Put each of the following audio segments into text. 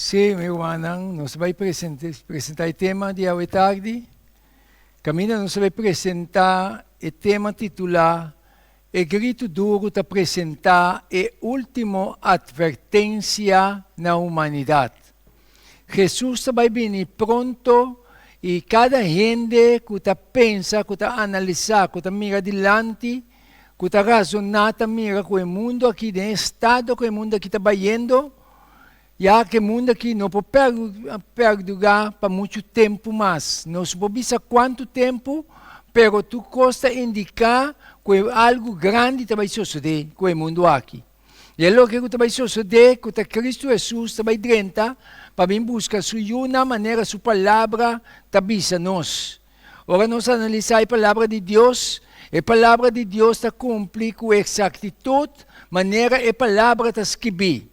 Sí, mi rumannan, nos ta bai presentá e tema di awe tardi. Kaminda nos ta bai presentá e tema titulá E Gritu Duru Ta Presentá e Último Atvertensia na Humanidat. Hesus ta bai bini pronto i kada hende ku ta pensa, ku ta analisá, ku ta mira dilanti, ku ta razoná ta mira ku e mundu aki den e estado ku e mundu aki ta bayendo, ya ku e mundu aki no por perdurá pa muchu tempu mas. Nos no por bisa kuantu tempu, pero tur kos ta indiká ku algu grandi ta bai sosodé ku e mundu aki. I e loke ku ta bai sosodé ku ta Kristu Hesus ta bai drenta pa bin buska su yunan manera su Palabra ta bisa nos. Ora nos analisá e Palabra di Dios, e Palabra di Dios ta kumpli ku eksaktitut manera e Palabra ta skibí.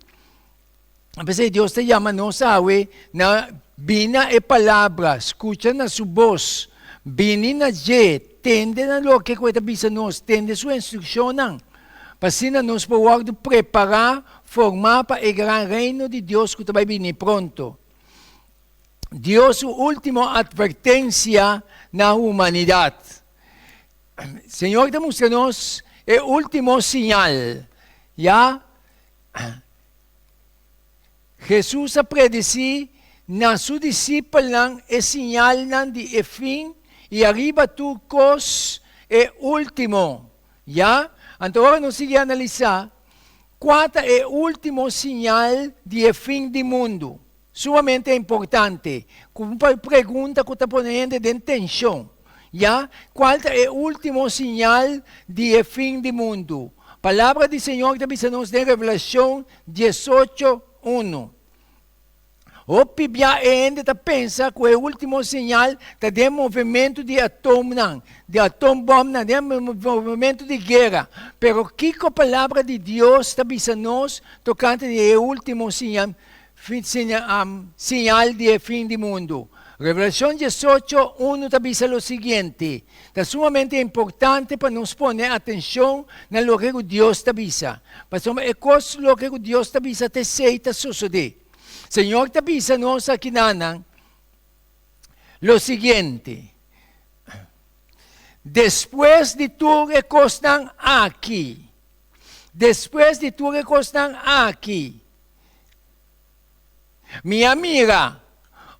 P'esei Dios ta yama nos awe na bini na e Palabra, skucha na su bos, bini na dje, tende na loke ku e ta bisa nos, tende su instrukshonnan, pa asina nos por wòrdu prepará, formá pa e gran Reino di Dios ku ta bai bini pronto. Dios su último atvertensia na humanidat. Señor ta mustra nos e último siñal. Ya, Hesus a predesí na su disipelnan e siñalnan di e fin i ariba tur kos e último. Ya, anto ora nos sigui analisá kua ta e último siñal di e fin di mundu. Sumamente importante, ku un pregunta ku ta pone hende den tenshon, ya, kual ta e último siñal di e fin di mundu? Palabra di Señor ta bisa nos den Revelashon diesocho, unu. Hopi bia e hende ta pensa ku e último siñal ta den movementu di atomnan, di atombòmnan, den movementu di guera. Pero kiko Palabra di Dios ta bisa nos tokante di e último siñal? Siñal di e fin di mundu. Revelashon diesocho, unu ta bisa lo siguiente, Ta sumamente importante pa nos pone atenshon na loke ku Dios ta bisa, pasobra e kos loke ku Dios ta bisa ta esei ta sosodé. Señor ta bisa nos akinanan lo siguiente, Despues di tur e kosnan aki, despues di tur e kosnan aki, Mi a mira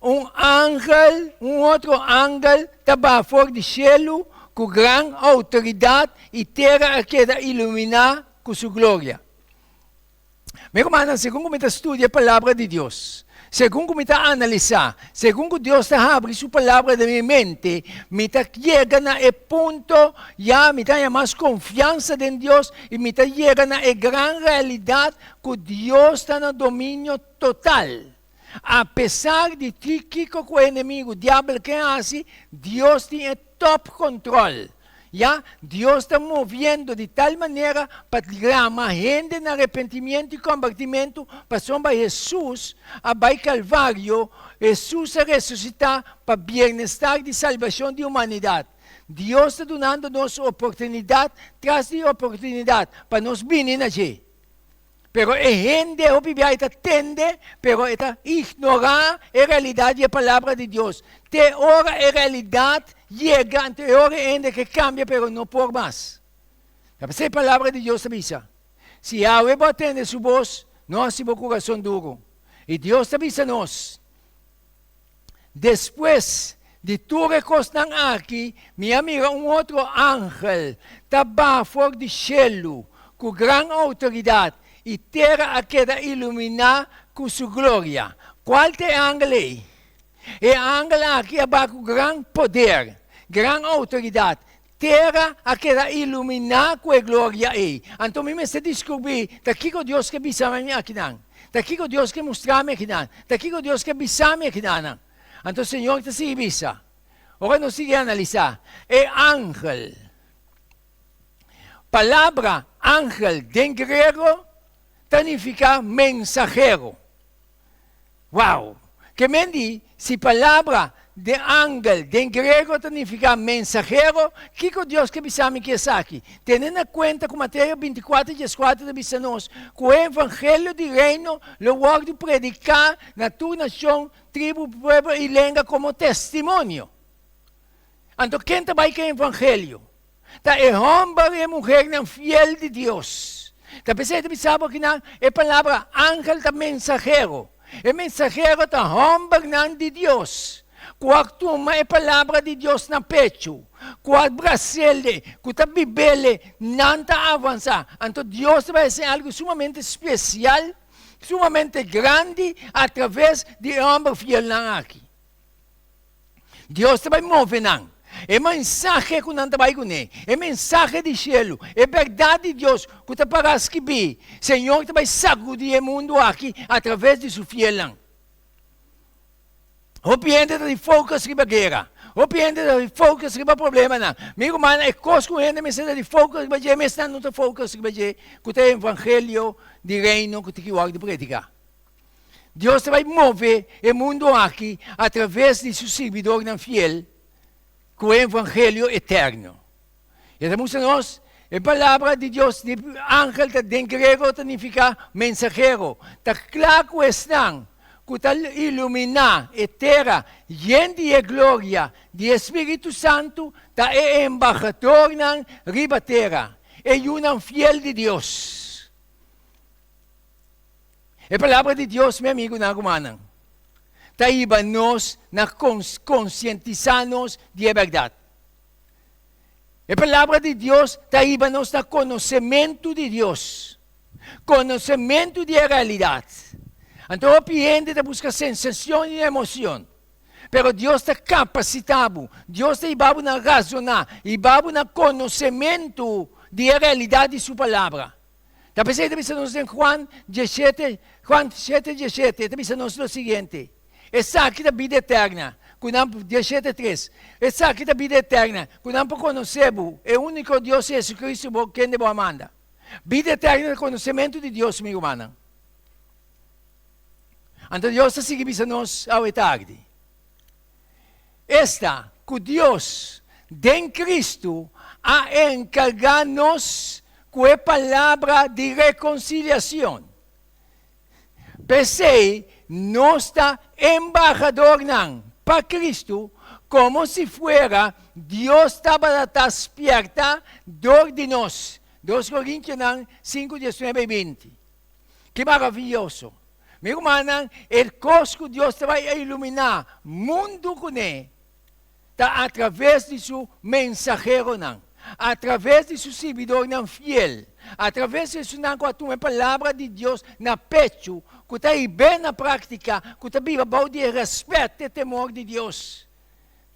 un angel, un otro angel ta baha for di shelu ku gran outoridat i tera a keda iluminá ku su gloria. Mi rumannan, segun ku mi ta studia e Palabra di Dios, segun ku mi ta analisá, segun ku Dios ta habri su Palabra den mi mente, mi ta yega na e punto ya mi ta haña mas konfiansa den Dios i mi ta yega na e gran realidat ku Dios ta na dominio total. Apesar di tur kiko ku e enemigu, Diabel, ke hasi, Dios tin e top kontrol. Ya, Dios ta moviendo di tal manera pa grama hende na arepentimiento i kombertimentu, pasobra Hesus a bai Kalvario, Hesus a resusitá pa bienestar di salbashon di humanidat. Dios ta dunando nos oportunidat tras di oportunidat pa nos bini na dje. Pero e hende hopi bia e ta tende, pero e ta ignorá e realidat di e Palabra di Dios. Te ora e realidat yega, anto e ora e hende ke kambia pero no por mas. Ta p'esei e Palabra di Dios ta bisa, Si awe bo a tende su bos, no hasi bo kurason duru. I Dios ta bisa nos, Despues di tur e kosnan aki, mi a mira un otro angel ta baha for di shelu ku gran outoridat, i tera a keda iluminá ku su gloria. Kual ta e angel ei? E angel aki a baha ku gran poder, gran outoridat. Tera a keda iluminá ku e gloria ei. Anto mi mester diskubrí ta kiko Dios ke bisa mi akinan, ta kiko Dios ke mustra mi akinan, ta kiko Dios ke bisa mi akinanan. Anto Señor ta sigui bisa. Ora nos sigui analisá e angel, palabra angel den griego ta nifiká mensahero. Wow! Ke men di si palabra. de angel den griego ta nifiká mensahero. Kiko Dios ke bisa mi ku esaki? Tene na kuenta ku Mateo bintikuater dieskuater ta bisa nos ku e evangelio di Reino lo wòrdu prediká na tur nashon, tribu, pueblo i lenga komo testimonio. Anto ken ta bai ku e evangelio? Ta e hòmber i e muhernan fiel di Dios. Ta p'esei ta bisa bo kinan e palabra angel ta mensahero. E mensahero ta hòmbernan di Dios ku a tuma e palabra di Dios na pechu, ku a bras'el, ku ta bib'el, nan ta avansá. Anto Dios ta bai hasi algu sumamente spesial, sumamente grandi atraves di e hòmber fielnan aki. Dios ta bai move nan. E mensahe ku nan ta bai kuné, e mensahe di shelu, e bèrdat di Dios ku ta pará skibí, Señor ta bai sagudí e mundu aki atraves di su fielnan. Hopi hende ta di focus riba guera. Hopi hende ta di focus riba problemanan. Mi rumannan, e kos ku hende mester ta di focus riba dje, mes nan no ta focus riba dje, ku ta e evangelio di Reino ku tin ki wòrdu prediká. Dios ta bai move e mundu aki atraves di su sirbidornan fiel ku e evangelio eterno. E ta mustra nos e palabra di Dios di angel ta den griego ta nifiká mensahero. Ta kla ku esnan ku ta iluminá e tera yen di e gloria di e Spiritu Santu ta e embahadornan riba tera, e yunan fiel di Dios. E palabra di Dios, mi amigunan, rumannan, ta hiba nos na konsientisá nos di e bèrdat. E palabra di Dios ta hiba nos na konosementu di Dios, konosementu di e realidat. Anto hopi hende ta buska sensashon i emocion, pero Dios ta kapasitá bo, Dios ta hiba bo na razoná, hiba bo na konosementu di e realidat di su palabra. Ta p'esei ta bisa nos den Juan diesshete, Juan shete diesshete, e ta bisa nos lo siguiente, Esaki ta bida eterna, ku nan, diesshete tres, Esaki ta bida eterna, ku nan por konosé bo, e úniko Dios i Jesucristo bo, kende bo a manda. Bida eterna ta konosementu di Dios, mi rumannan. Anto Dios ta sigui bisa nos awe tardi, Esta ku Dios den Cristo a enkargá nos ku e palabra di rekonsiliashon. P'esei nos ta embahadornan pa Cristo, komo si fuera Dios tabata ta spièrta dor di nos. Dos Korintionan sinku, diesnuebe i binti. Ki maravioso! Mi rumannan, e kos ku Dios ta bai a iluminá mundu kuné ta atraves di su mensaheronan, atraves di su sirbidornan fiel, atraves di esunnan ku a tuma e Palabra di Dios na pechu, ku ta hib'é na práktika, ku ta biba bou di e rèspèt, e temor di Dios.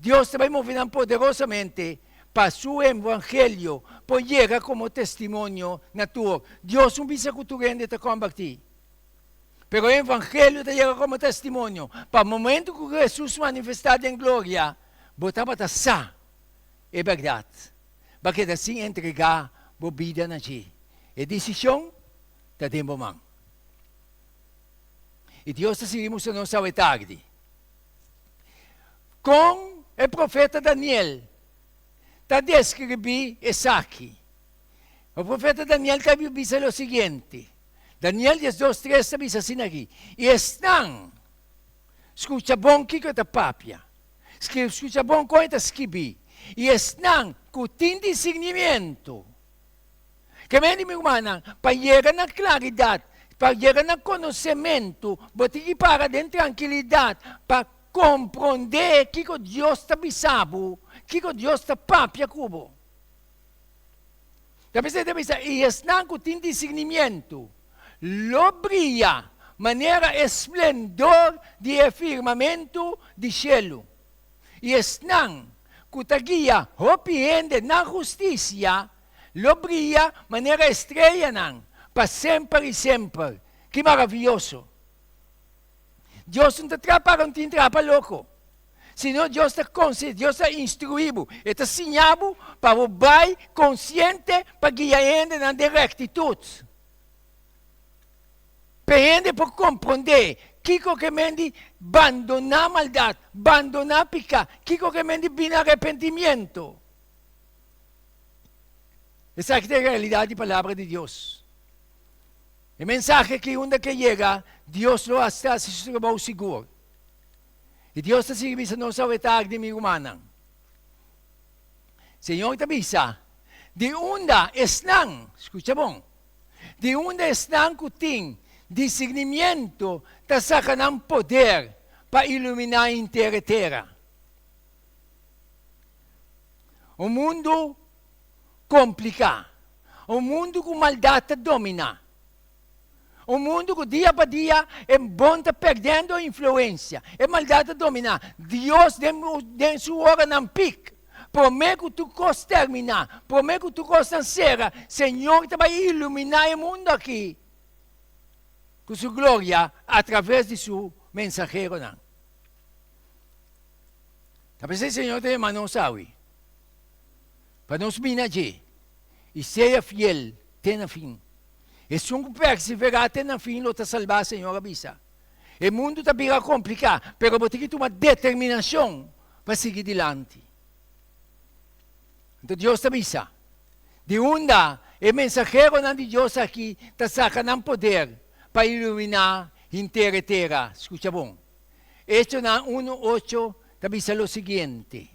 Dios ta bai move nan poderosamente pa su evangelio por yega komo testimonio na tur. Dios no bisa ku tur hende ta kombertí. Pero e evangelio ta yega komo testimonio pa momento ku Hesus manifestá den gloria, bo tabata sa e bèrdat. Bo a keda sin entregá bo bida na dje. E desishon ta den bo man. I Dios ta sigui mustra nos awe tardi kon e profeta Daniel ta deskribí esaki. E profeta Daniel ta bisa lo siguiente, Daniel diesdos tres ta bisa asina aki, I esnan, skucha bon kiko e ta papia, skucha bon kon e ta skibí, i esnan ku tin disirnimiento, ke men di mi rumannan, pa yega na klaridat, pa yega na konosementu, bo tin ki para den trankilidat pa komprondé kiko Dios ta bisa bo, kiko Dios ta papia ku bo. Ta p'esei ta bisa, I esnan ku tin disirnimientu lo bria manera e splendor di e firmamentu di shelu, i esnan ku ta guia hopi hende na hustisia lo bria manera e streanan pa semper i semper. Ki maravioso! Dios no ta traha pa un tin traha pa loko. Sino Dios ta konse, Dios ta instruí bo, E ta siña bo pa bo bai konsiente pa guia hendenan den rektitut. Pa e hende por komprondé Kiko ke men di bandoná maldat, bandoná piká? Kiko ke men di bini arepentimiento? Esaki ta e realidat di Palabra di Dios. E mensahe aki unda ke yega, Dios lo hasta hasi su trabou sigur. I Dios ta sigui bisa nos awe tardi, mi rumannan. Señor ta bisa, Di unda esnan, skucha bon, di unda esnan ku tin disignimiento ta saka nan poder pa iluminá henter e tera? Un mundu kompliká, un mundu ku maldat ta dominá, un mundu ku dia pa dia e bon ta pèrdendo influensia, e maldat ta dominá. Dios den den su oranan pik, promé ku tur kos terminá, promé ku tur kosnan sera, Señor ta bai iluminá e mundu aki ku su gloria atraves di su mensaheronan. Ta p'esei Señor ta yama nos awe, pa nos bini na dje i sea fiel te na fin. Esun ku perseverá te na fin lo ta salbá, Señor a bisa. E mundu ta bira kompliká, pero bo tin ki tuma determinashon pa sigui dilanti. Anto Dios ta bisa, Di unda e mensaheronan di Dios aki ta saka nan poder pa iluminá henter e tera? Skucha bon. Echonan unu ocho ta bisa lo siguiente,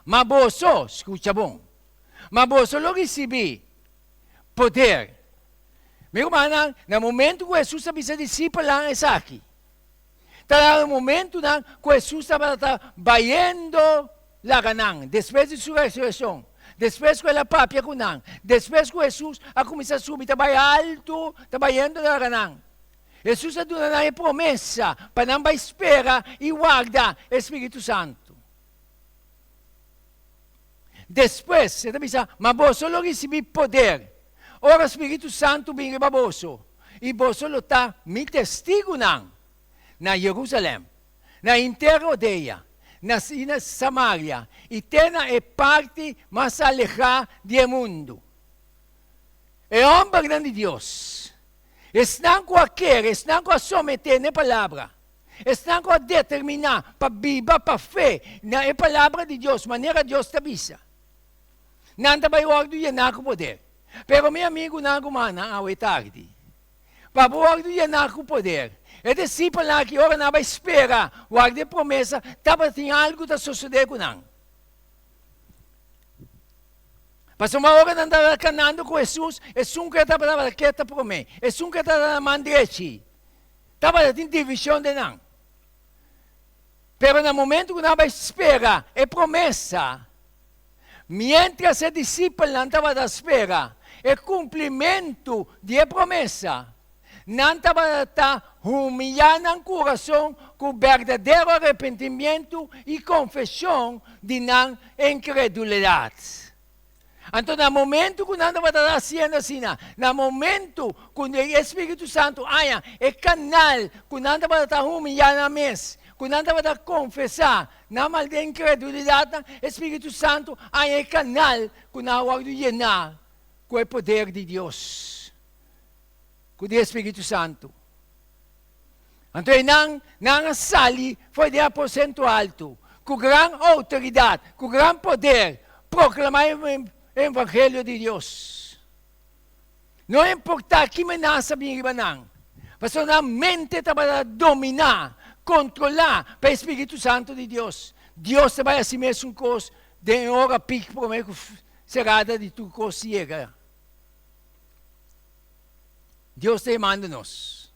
Ma boso, skucha bon, ma boso lo risibí poder. Mi rumannan, na momentu ku Hesus a bisa disipelnan esaki, ta na e momentunan ku Hesus tabata bayendo laga nan despues di su resurekshon, despues ku el a papia ku nan, despues ku Hesus a kuminsá subi ta bai altu, ta bayendo laga nan. Hesus a duna nan e promesa pa nan bai spera i warda e spiritu santu. Despues, e ta bisa, Ma boso lo risibí poder ora spiritu santu bin riba boso, i boso lo ta mi testigunan na Jerusalèm, na henter Rodea, na i na Samaria, i te na e parti mas alehá di e mundu. E hòmbernan di Dios Esnan ku a kere, esnan ku a someté na e Palabra, esnan ku a determiná pa biba pa fe na e Palabra di Dios manera Dios ta bisa, nan ta bai wòrdu yená ku poder. Pero mi amigunan ku rumannan, awe tardi, pa bo wòrdu yená ku poder, e disipelnan aki ora nan a bai spera warda e promesa, tabatin algu ta sosodé ku nan. Pasobra ora nan tabata kanando ku Hesus, esun ku e tabata keta promé, esun ku e tabata na man drechi, tabata tin divishon den nan. Pero na momentu ku nan a bai spera e promesa, miéntras e disipelnan tabata spera e kumplimentu di e promesa, Nan tabata humiyá nan kurason ku berdadero arepentimientu i konfeshon di nan inkredulidat. Anto na momentu ku nan tabata hasiendo asina, na momentu ku e Spiritu Santu haña e kanal ku nan tabata humiyá nan mes, ku nan tabata konfesá nan mal den inkredulidatnan, e Spiritu Santu haña e kanal ku nan a wòrdu yená ku e poder di Dios. Ku di e Spiritu Santu. Anto einan nan a sali for di e aposento altu ku gran outoridat, ku gran poder, proklamá e evangelio di Dios. No importá ki menasa bin riba nan, pasobra nan mente tabata dominá, kontrolá pa e Spiritu Santu di Dios. Dios ta bai hasi mesun kos den e ora pik promé ku serada di tur kos yega. Dios ta yamando nos.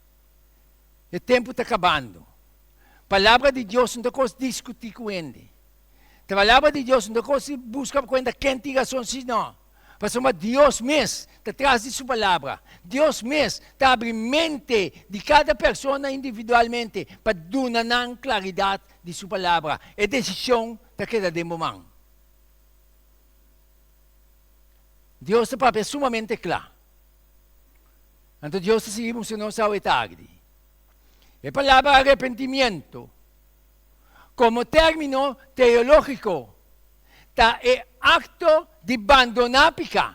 E tempu ta kabando. Palabra di Dios no ta kos diskutí ku hende. Ta palabra di Dios no ta kos di buska pa kuenta ken tin rason si no. Pasobra Dios mes ta tras di su palabra. Dios mes ta abri mente di kada persona individualmente pa duna nan klaridat di su palabra. E desishon ta keda den bo man. Dios ta papia sumamente kla. Anto Dios ta sigui mustra nos awe tardi. E palabra arepentimiento komo término teológiko ta e akto di bandoná piká.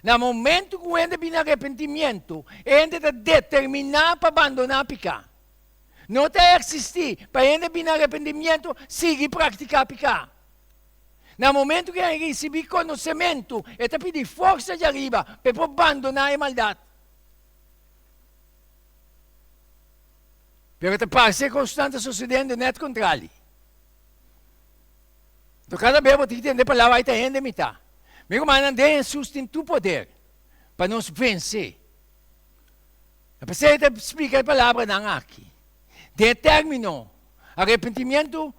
Na momento ku hende bini arepentimiento, e hende ta determiná pa bandoná piká. No ta eksistí pa hende bini arepentimiento sigui praktiká piká. Na momento ku e risibí konosementu, e ta pidi forsa djariba pa e por bandoná e maldat. Pero ta parse kosnan ta sosediendo nèt kontrali. Enton kada bes bo tin ki tende e palabra ai ta hende mitá. Mi rumannan, den Hesus tin tur poder pa nos vense. Ta p'esei ta splika e palabranan aki. Den e término arepentimiento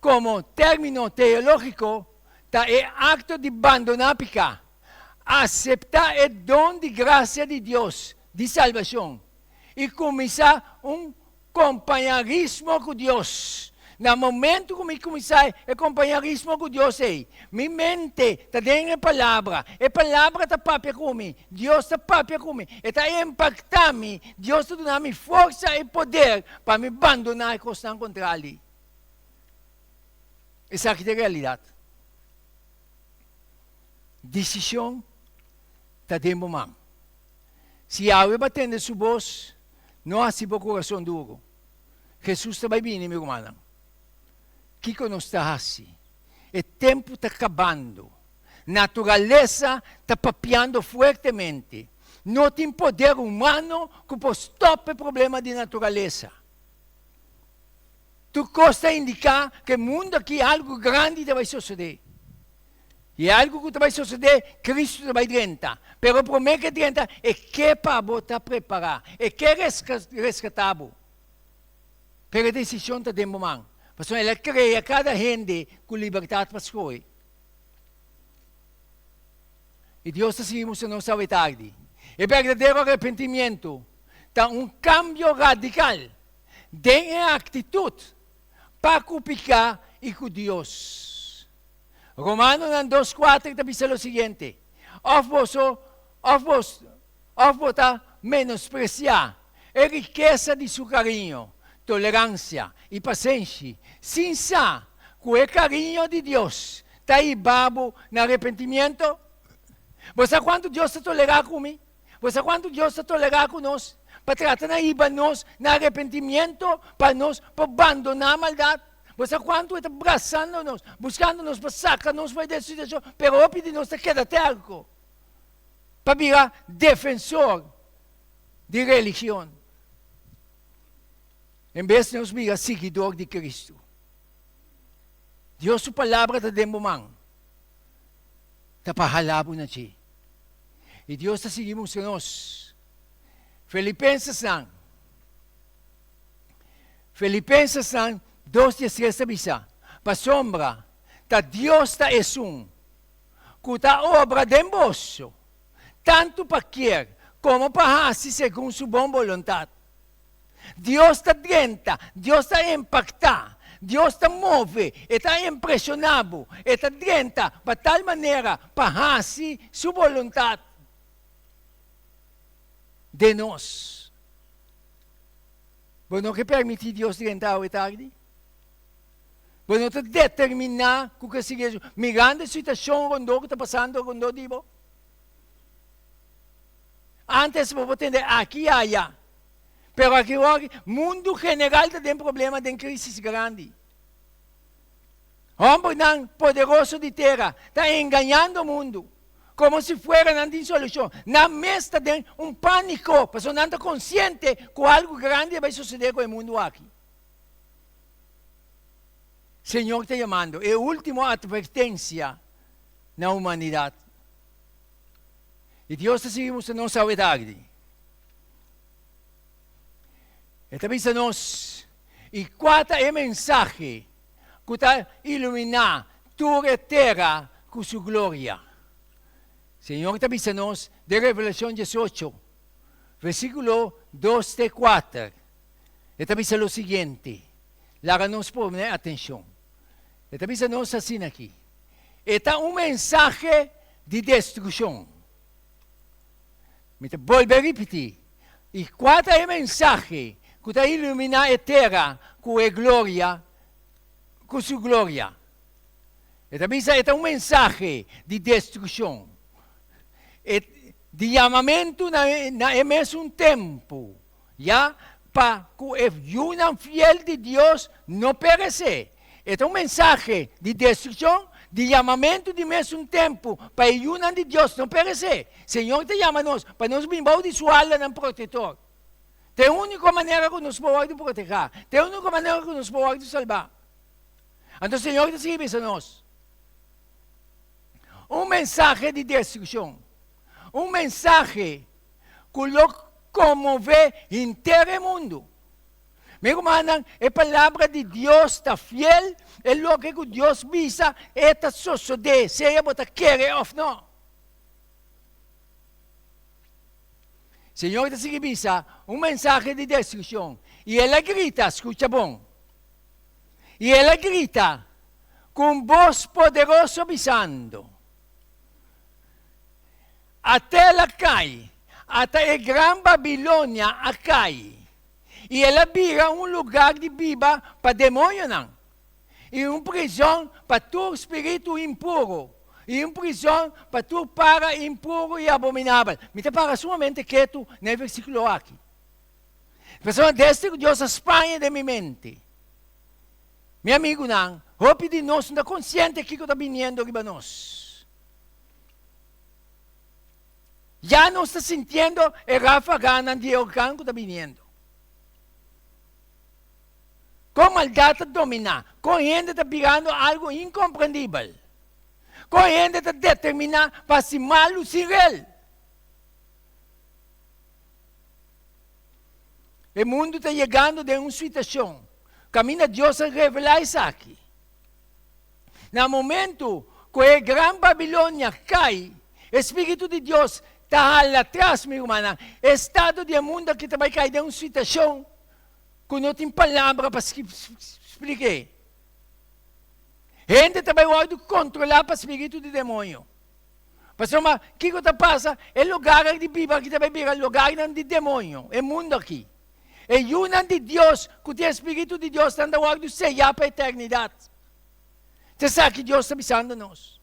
komo término teológiko ta e akto di bandoná piká, aseptá e don di grasia di Dios di salbashon i kuminsá un Kompañarismo ku Dios. Na momentu ku mi kuminsá e kompañarismo ku Dios ei, mi mente ta den e Palabra, e Palabra ta papia ku mi, Dios ta papia ku mi, e ta impaktá mi, Dios ta duna mi forsa i poder pa mi bandoná e kosnan kontrali. Esaki ta e realidat. Desishon ta den bo man. Si Yahweh bo a tende su bos, No hasi bo kurason duru. Hesus ta bai bini, mi rumannan. Kiko nos ta hasi? E tempu ta kabando. Naturalesa ta papiando fuertemente. No tin poder humano ku por stòp e problema di naturalesa. Tur kos ta indiká ku e mundu aki algu grandi ta bai sosodé. I e algu ku ta bai sosodé, Kristu ta bai drenta. Pero promé ku e drenta, e ke pa bo ta prepará. E ke reskatá bo. Pero e desishon ta den bo man. Pasobra el a krea kada hende ku libertat pa skohe. I Dios ta sigui mustra nos awe tardi. E berdadero arepentimiento ta un kambio radikal den e aktitut pa ku piká i ku Dios. Romanonan 2:4 ta bisa lo siguiente, Òf boso, òf bos, òf bo ta menospresiá e rikesa di su kariño, toleransia i pasenshi, sin sa ku e kariño di Dios ta hiba bo na arepentimiento? Bo sa kuantu Dios ta tolerá ku mi? Bo sa kuantu Dios ta tolerá ku nos pa trata na hiba nos na arepentimiento pa nos por bandoná maldat? Bo sa kuantu e ta brasando nos, buskando nos pa saka nos for di e situashon, pero hopi di nos ta keda terko pa bira defensor di religion en bes di nos bira siguidor di Kristu. Dios su palabra ta den bo man, ta pa hala bo na dje. I Dios ta sigui mustra nos. Filipensesnan, Filipensesnan 2:13 ta bisa, Pasobra ta Dios ta esun ku ta obra den boso, tantu pa kier komo pa hasi segun su bon boluntat. Dios ta drenta, Dios ta impaktá, Dios ta move, e ta impreshoná bo, e ta drenta pa tal manera pa hasi su boluntat den nos. Bo no ke permití Dios drenta awe tardi? Bo no ta determiná ku ke sigui Hesus, mirando e situashon rondó ku ta pasando rondó di bo? Antes bo por tende aki i aya, pero aki wor mundu general ta den problema, den crisis grandi. Hombernan poderoso di tera ta engañando mundu como si fuera nan tin solucion. Nan mes ta den un panico pasobra nan ta consciente cu algo grandi a bay sucede cu e mundu aki. Señor ta yamando e ultimo advertencia na humanidad. I Dios ta sigui mustra nos awe tardi. E ta bisa nos, I kua ta e mensahe ku ta iluminá tur e tera ku su gloria? Señor ta bisa nos den Revelashon 18, versíkulo 2 te 4. E ta bisa lo siguiente, laga nos pone atenshon. E ta bisa nos asina aki, E ta un mensahe di destrukshon. Mi ta bolbe ripití, I kua ta e mensahe ku ta iluminá e tera ku e gloria, ku su gloria? E ta bisa e ta un mensahe di destrukshon. E. di yamamentu na na e mesun tempu, ya pa ku e yunan fiel di Dios no peresé. E ta un mensahe di destrukshon, di yamamentu di mesun tempu pa e yunan di Dios no peresé. Señor ta yama nos pa nos bin bou di Su alanan protektor. Ta e úniko manera ku nos por wòrdu protehá. Ta e úniko manera ku nos por wòrdu salbá. Anto Señor ta sigui bisa nos, Un mensahe di destrukshon, un mensahe ku lo konmové henter e mundu. Mi rumannan, e Palabra di Dios ta fiel, e loke ku Dios bisa e ta sosodé, sea bo ta kere òf no. Señor ta sigui bisa, Un mensahe di destrukshon. I el a grita, skucha bon, i el a grita ku un bos poderoso bisando, Ata el a kai, ata e gran Babilonia a kai, i el a bira un lugar di biba pa demoñonan, i un prizon pa tur spiritu impuru, i un prizon pa tur para impuru i abominabel. Mi ta para sumamente ketu na e versíkulo aki. Pasobra desde ku Dios a spaña den mi mente, mi amigunan, hopi di nos no ta konsiente kiko ta biniendo riba nos. Ya nos ta sintiendo e ráfaganan di e orkan ku ta biniendo. Kon maldat ta dominá, kon hende ta birando algu inkomprendibel, kon hende ta determiná pa hasi malu sin rel. E mundu ta yegando den un situashon kaminda Dios a revelá esaki. Na momentu ku e Gran Babilonia kai, e spiritu di Dios ta hala atras, mi rumannan. E estado di e mundu aki ta bai kai den un situashon ku no tin palabra pa splik'é. Hende ta bai wòrdu kontrolá pa spiritu di demoño. Pasobra kiko ta pasa? E lugarnan di biba aki ta bai bira lugarnan di demoño, e mundu aki. E yunan di Dios ku tin e spiritu di Dios nan ta wòrdu seyá pa eternidat. Ta esaki Dios ta bisando nos.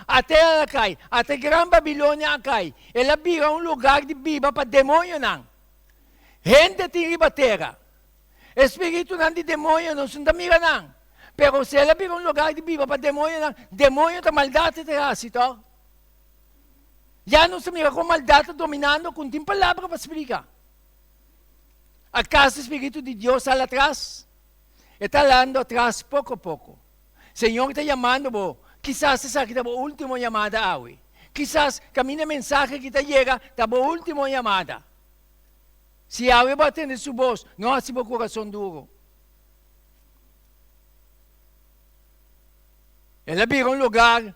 Ata el a kai, ata e gran Babilonia a kai, el a bira un lugar di biba pa demoñonan. Hende tin riba tera. E spiritunan di demoño nos no ta mira nan. Pero si el a bira un lugar di biba pa demoñonan, demoño ta maldat e ta hasi tòg? Ya nos ta mira kon maldat ta dominando ku no tin palabra pa splika. Akaso e spiritu di Dios sal atras? E ta halando atras poko poko. Señor ta yamando bo, kisas esaki ta bo último yamada awe. Kisas kaminda e mensahe aki ta yega ta bo último yamada. Si awe bo a tende su bos, no hasi bo kurason duru. El a bira un lugar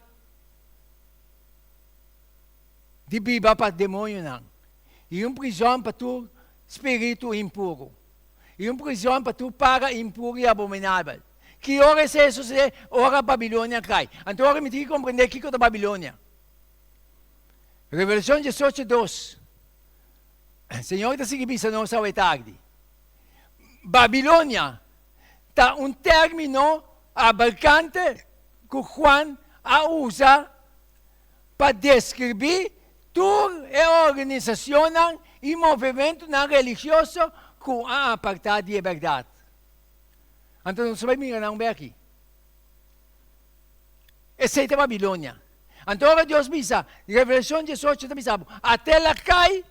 di biba pa demoñonan i un prizòn pa tur spiritu impuru i un prizòn pa tur para impuru i abominabel. Ki ora esei a sosodé? Ora Babilonia kai. Anto ora mi tin ki komprendé kiko ta Babilonia. Revelashon diesocho dos. Señor ta sigui bisa nos awe tardi. Babilonia ta un término abarkante ku Juan a usa pa deskribí tur e organisashonnan i movementunan religioso ku a apartá di e bèrdat. Anto nos ta bai mira nan un bek aki. Esei ta Babilonia. Anto ora Dios bisa, Revelashon diesocho ta bisa bo, Ate la kai,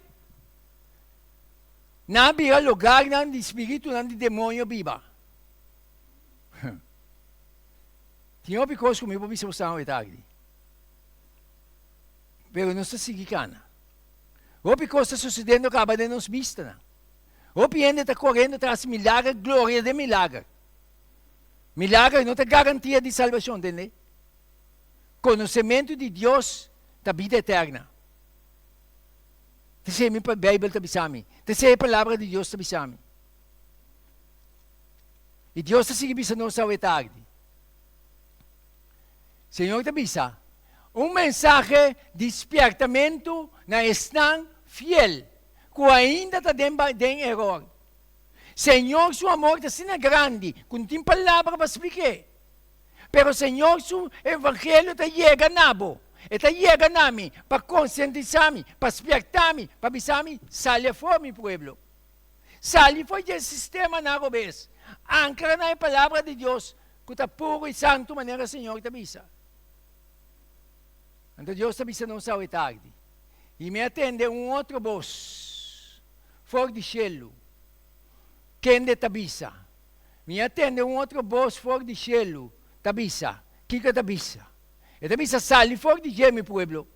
nan a bira lugarnan di spiritunan di demoño biba. Tin hopi kos ku mi por bisa boso awe tardi, pero nos ta sigui kana. Hopi kos ta susedendo kaba den nos bistanan. Hopi hende ta korendo tras milager, gloria den milager. Milager no ta garantia di salbashon, tende? Konosementu di Dios ta bida eterna. Ta esei mi Beibel ta bisa mi. Ta esei e Palabra di Dios ta bisa mi. I Dios ta sigui bisa nos awe tardi. Señor ta bisa, Un mensahe di spièrtamentu na esnan fiel ku ainda ta den den eror. Señor su amor ta asina grandi ku no tin palabra pa splik'é. Pero Señor su evangelio ta yega na bo. E ta yega na mi pa konsientisá mi, pa spièrtá mi, pa bisa mi, Sali afó, mi pueblo. Sali for di e sistemanan robes. Ankra na e Palabra di Dios ku ta puru i santu manera Señor ta bisa. Anto Dios ta bisa nos awe tardi, I mi a tende un otro bos for di shelu, kende ta bisa, Mi a tende un otro bos for di shelu ta bisa, Kiko e ta bisa? E ta bisa, Sali for di dje, mi pueblo,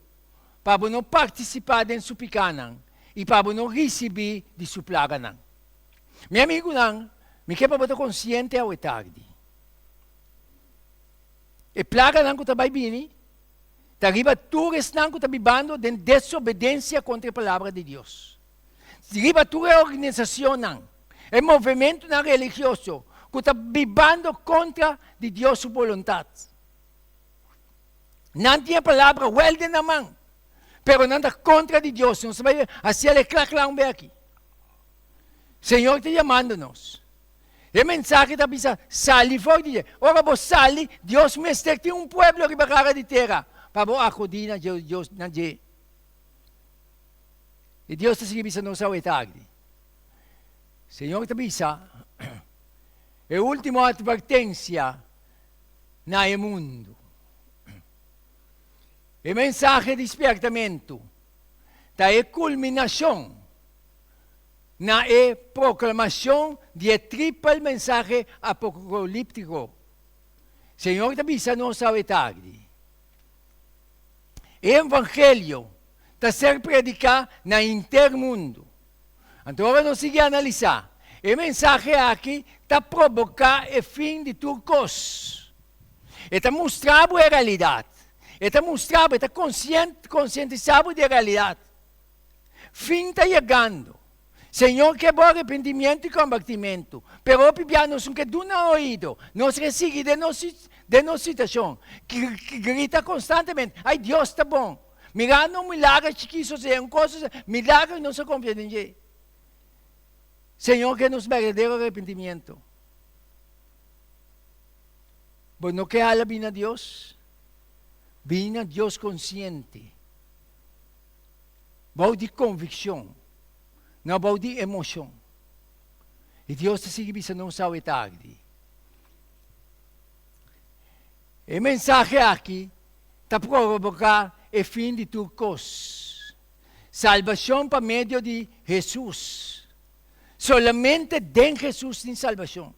pa bo no partisipá den su pikánan i pa bo no risibí di su plaganan. Mi amigunan, mi ke pa bo ta konsiente awe tardi. E plaganan ku ta bai bini ta riba tur esnan ku ta bibando den desobedensia kontra e Palabra di Dios. Riba tur e organisashonnan, e movementunan religioso ku ta bibando kontra di Dios su boluntat. Nan tin e palabra wèl den nan man, pero nan ta kontra di Dios. Nos ta bai hasiel e kla kla un bes aki. Señor ta yamando nos. E mensahe ta bisa, Sali for di dje. Ora bo sali, Dios mester tin un pueblo riba kara di tera pa bo akudí na Dios, na dje. I Dios ta sigui bisa nos awe tardi. Señor ta bisa, E último atvertensia na e mundu. E mensahe di spièrtamentu ta e kulminashon na e proklamashon di e tripel mensahe apokolíptiko. Señor ta bisa nos awe tardi, E evangelio ta ser prediká na henter mundu. Anto ora nos sigui analisá, e mensahe aki ta proboká e fin di tur kos. E ta mustra bo e realidat. E ta mustra bo, e ta konsientisá bo di e realidat. Fin ta yegando. Señor ke bo arepentimiento i kombertimentu, pero hopi bia nos no ke duna oido. Nos ke sigui den nos den nos situashon, grita konstantemente, Ai, Dios ta bon! Mirando un milager chikí sosodé, un kos sosodé, milager i nos a konfia den dje. Señor ke nos berdadero arepentimiento. Bo no ke hala bini na Dios? Bini na Dios konsiente. Bou di konvikshon, no bou di emoshon. I Dios ta sigui bisa nos awe tardi. E mensahe aki ta provoká e fin di tur kos. Salbashon pa medio di Hesus. Solamente den Hesus tin salbashon.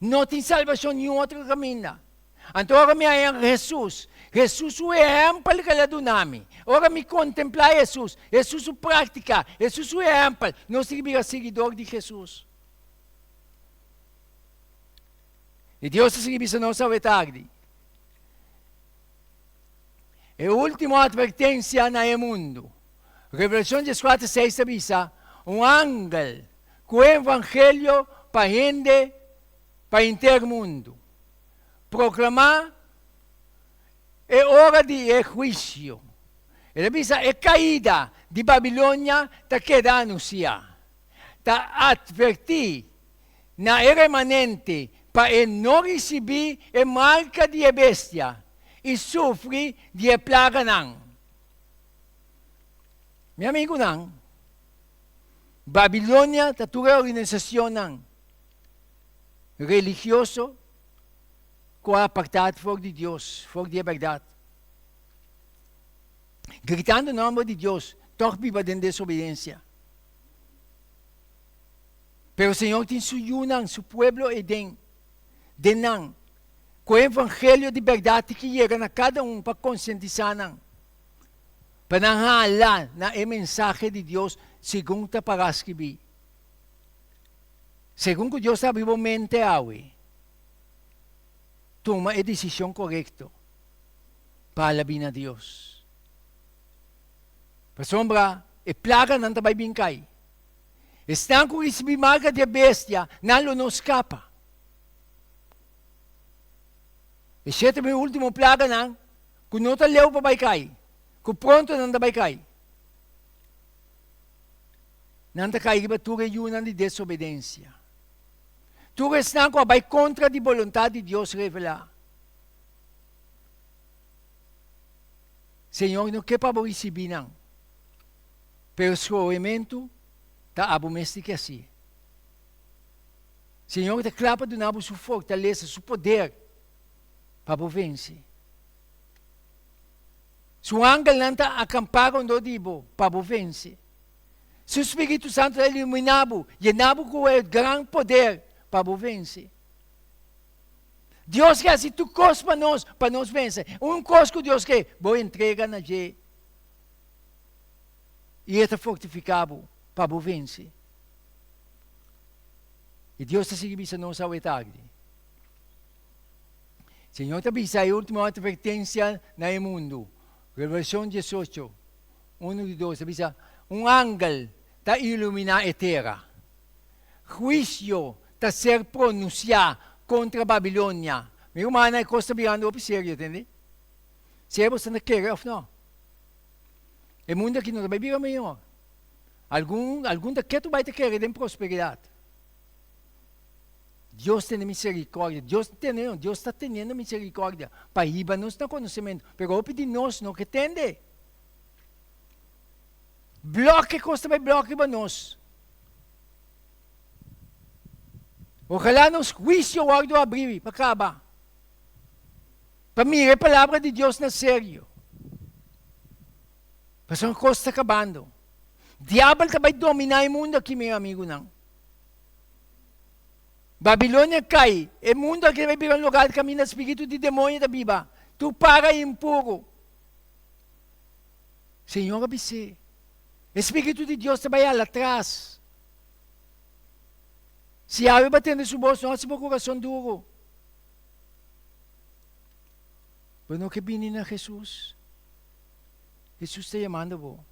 No tin salbashon niun otro kaminda. Anto ora mi haña Hesus, Hesus su ehèmpel ku el a duna mi, ora mi kontemplá Hesus, Hesus su práktika, Hesus su ehèmpel, nos tin ku bira siguidor di Hesus. I Dios ta sigui bisa nos awe tardi, E último atvertensia na e mundu. Revelashon dieskuater seis ta bisa, Un angel ku e evangelio pa hende pa henter mundu. Proklamá e ora di e huisio. El a bisa e kaida di Babilonia ta keda anunsiá. Ta atvertí na e remanente pa e no risibí e marka di e bestia i sufri di e plaganan. Mi amigunan, Babilonia ta tur e organisashonnan religioso ku a apartá for di Dios, for di e bèrdat. Gritando nòmber di Dios, tòg biba den desobedensia. Pero Señor tin su yunan, su pueblo eiden, den nan, ku e evangelio di bèrdat tin ki yega na kada un pa konsientisá nan, pa nan hala na e mensahe di Dios segun ta pará skibí. Segun ku Dios ta abri bo mente awe, tuma e desishon korekto pa alabí na Dios. Pasobra e plaganan ta bai bin kai. Esnan ku risibí marka di e bestia, nan lo no skapa. E shete mi último plaganan ku no ta leu pa bai kai, ku pronto nan ta bai kai. Nan ta kai riba tur e yunan di desobedensia, tur esnan ku a bai kontra di boluntat di Dios revelá. Señor no ke pa bo risibí nan, pero skohementu ta abo mes tin ke hasié. Señor ta kla pa duna bo su fortalesa, su poder pa bo vense. Su angelnan ta akampá rondó di bo pa bo vense. Su spiritu santu ta iluminá bo, yená bo ku e gran poder pa bo vense. Dios ke hasi tur kos pa nos, pa nos vense. Un kos ku Dios ke, bo entrega na dje i e ta fortifiká bo pa bo vense. I Dios ta sigui bisa nos awe tardi. Señor ta bisa e último atvertensia na e mundu. Revelashon diesocho, unu di dos ta bisa, Un angel ta iluminá e tera. Huisio ta ser pronunsiá kontra Babilonia. Mi rumannan, e kos ta birando hopi serio, tende? Sea bo ta kere òf no. E mundu aki no ta bai bira mihó. Algun, algun ta ketu bai ta kere den prosperidat. Dios tene misericordia. Dios tene, Dios ta teniendo misericordia pa hiba nos na conocimento. Pero hopi di nos no ke tende. Bloke kos ta bai bloke riba nos. Ojalá nos huicio wordo abri pa caba. Pa mira e palabra di Dios na serio. Pasobra kos ta kabando. Diabel ta bai dominá e mundu aki, mi amigunan. Babilonia kai, e mundu aki ta bai bira un lugar kaminda spiritu di demoño ta biba, tur para impuru. Señor a bis'é, E spiritu di Dios ta bai hala tras. Si awe bo a tende su bos, no hasi bo kurason duru. Bo no ke bini na Hesus? Hesus ta yamando bo.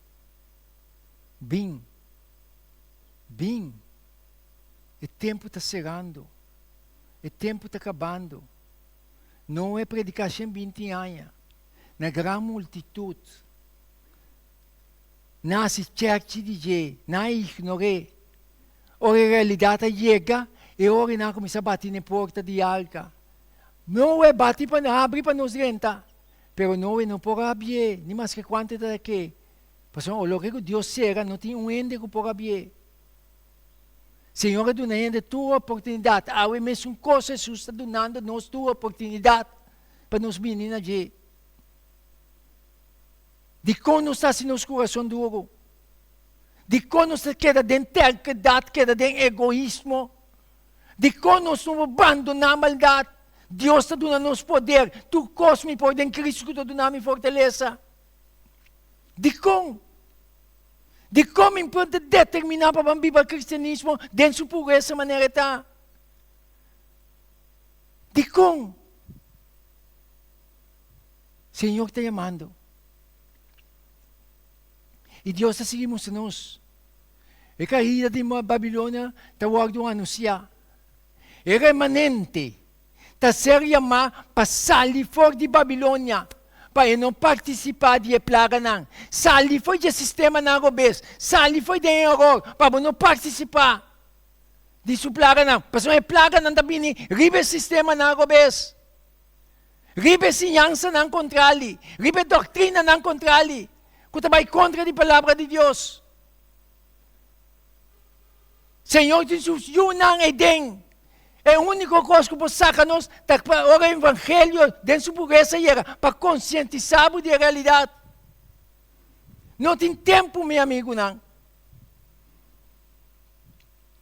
Bin. Bin. E tempu ta serando. E tempu ta kabando. Noe prediká shen binti aña na gran multitut. Nan hasi chèrchi di dje, nan a ignor'é. Ora e realidat a yega, e ora nan a kuminsá bati na e porta di arka. Noe, bati pa habri pa nos drenta. Pero Noe no por a habié, ni maske kuantu e ta ke. Pasobra o loke ku Dios sera, no tin un hende ku por habié. Señor a duna hende tur oportunidat. Awe mesun kos Hesus ta dunando nos tur oportunidat pa nos bini na dje. Dikon nos ta hasi nos kurason duru? Dikon nos ta keda den terkedat, keda den egoismo? Dikon nos no por bandoná maldat? Dios ta duna nos poder. Tur kos mi por den Kristu ku ta duna mi fortalesa. Dikon? Dikon mi por ta determiná pa ban biba kristianismo den su puresa manera e ta? Dikon? Señor ta yamando. I Dios ta sigui mustra nos. E kaida di Babilonia ta wòrdu anunsiá. E remanente ta ser yamá pa sali for di Babilonia, pa e no partisipá di e plaganan. Sali for di e sistemanan robes, sali for den e eror, pa bo no partisipá di su plaganan, pasobra e plaganan ta bini riba e sistemanan robes, riba e siñansanan kontrali, riba e doktrinanan kontrali ku ta bai kontra di Palabra di Dios. Señor tin su yunan ei den. E úniko kos ku por saka nos ta pa ora evangelio den su puresa yega, pa konsientisá bo di e realidat. No tin tempu, mi amigunan.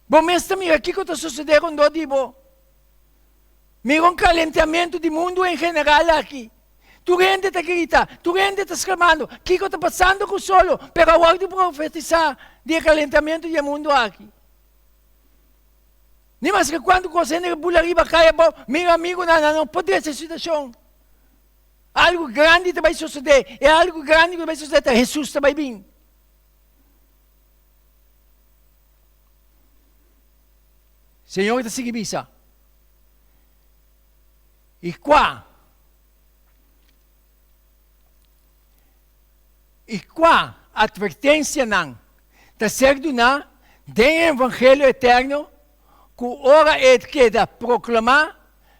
Bo mes ta mira kiko ta sosodé rondó di bo. Mira un kalentamentu di mundu en general aki. Tur hende ta grita, tur hende ta sklamando, Kiko ta pasando ku solo? Pero a wòrdu profetisá di e kalentamentu di e mundu aki. Ni maske kuantu kos hende ke bula riba kai abou, mira amigunan, nan no por drecha e situashon. Algu grandi ta bai sosodé, e algu grandi ku ta bai sosodé ta Hesus ta bai bin. Señor ta sigui bisa, I kua? I kua atvertensianan ta ser duná den e evangelio eterno ku ora e keda proklamá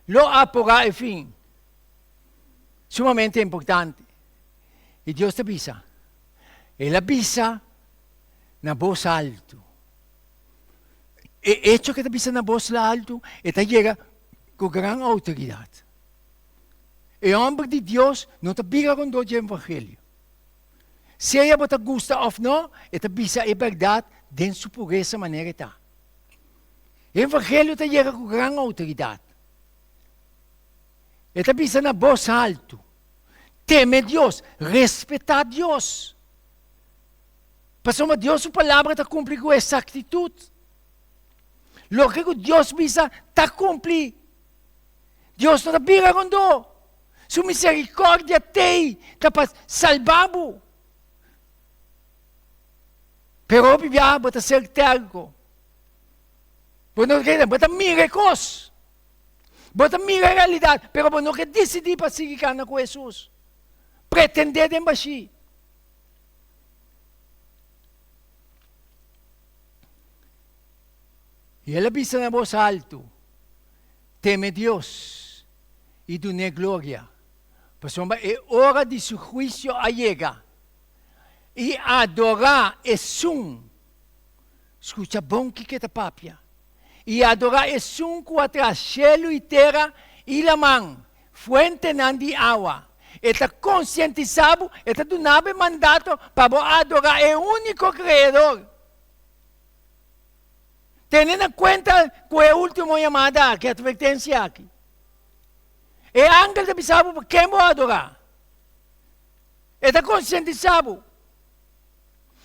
lo aporá e fin? Sumamente importante. I Dios ta bisa, El a bisa na bos altu. E echo ku e ta bisa na bos altu, e ta yega ku gran outoridat. E hòmber di Dios no ta bira rondó dje evangelio. Sea bo ta gusta òf no, e ta bisa e bèrdat den su puresa manera e ta. E evangelio ta yega ku gran outoridat. E ta bisa na bos haltu, Teme Dios, respetá Dios. Pasobra Dios su palabra ta kumpli ku esaktitut. Loke ku Dios bisa ta kumpli. Dios no ta bira rondó. Su misericordia t'ei ta pa salba bo. Pero hopi biaha bo ta ser terco. Bo no kere, bo ta mira e cos. Bo ta mira e realidad, pero bo no ke decidi pa sigui cana cu Jesus. Pretende den bashi. I el a bisa na bos altu, Teme Dios i dun'é gloria, pasobra e ora di su huisio a yega, i adorá esun, skucha bon kiko e ta papia, i adorá esun ku a traha shelu i tera i laman, fuentenan di awa. E ta konsientisá bo, e ta duna bo e mandato pa bo adorá e úniko Kreador. Tene na kuenta ku e último yamada aki, atvertensia aki. E angel ta bisa bo pa ken bo adorá. E ta konsientisá bo.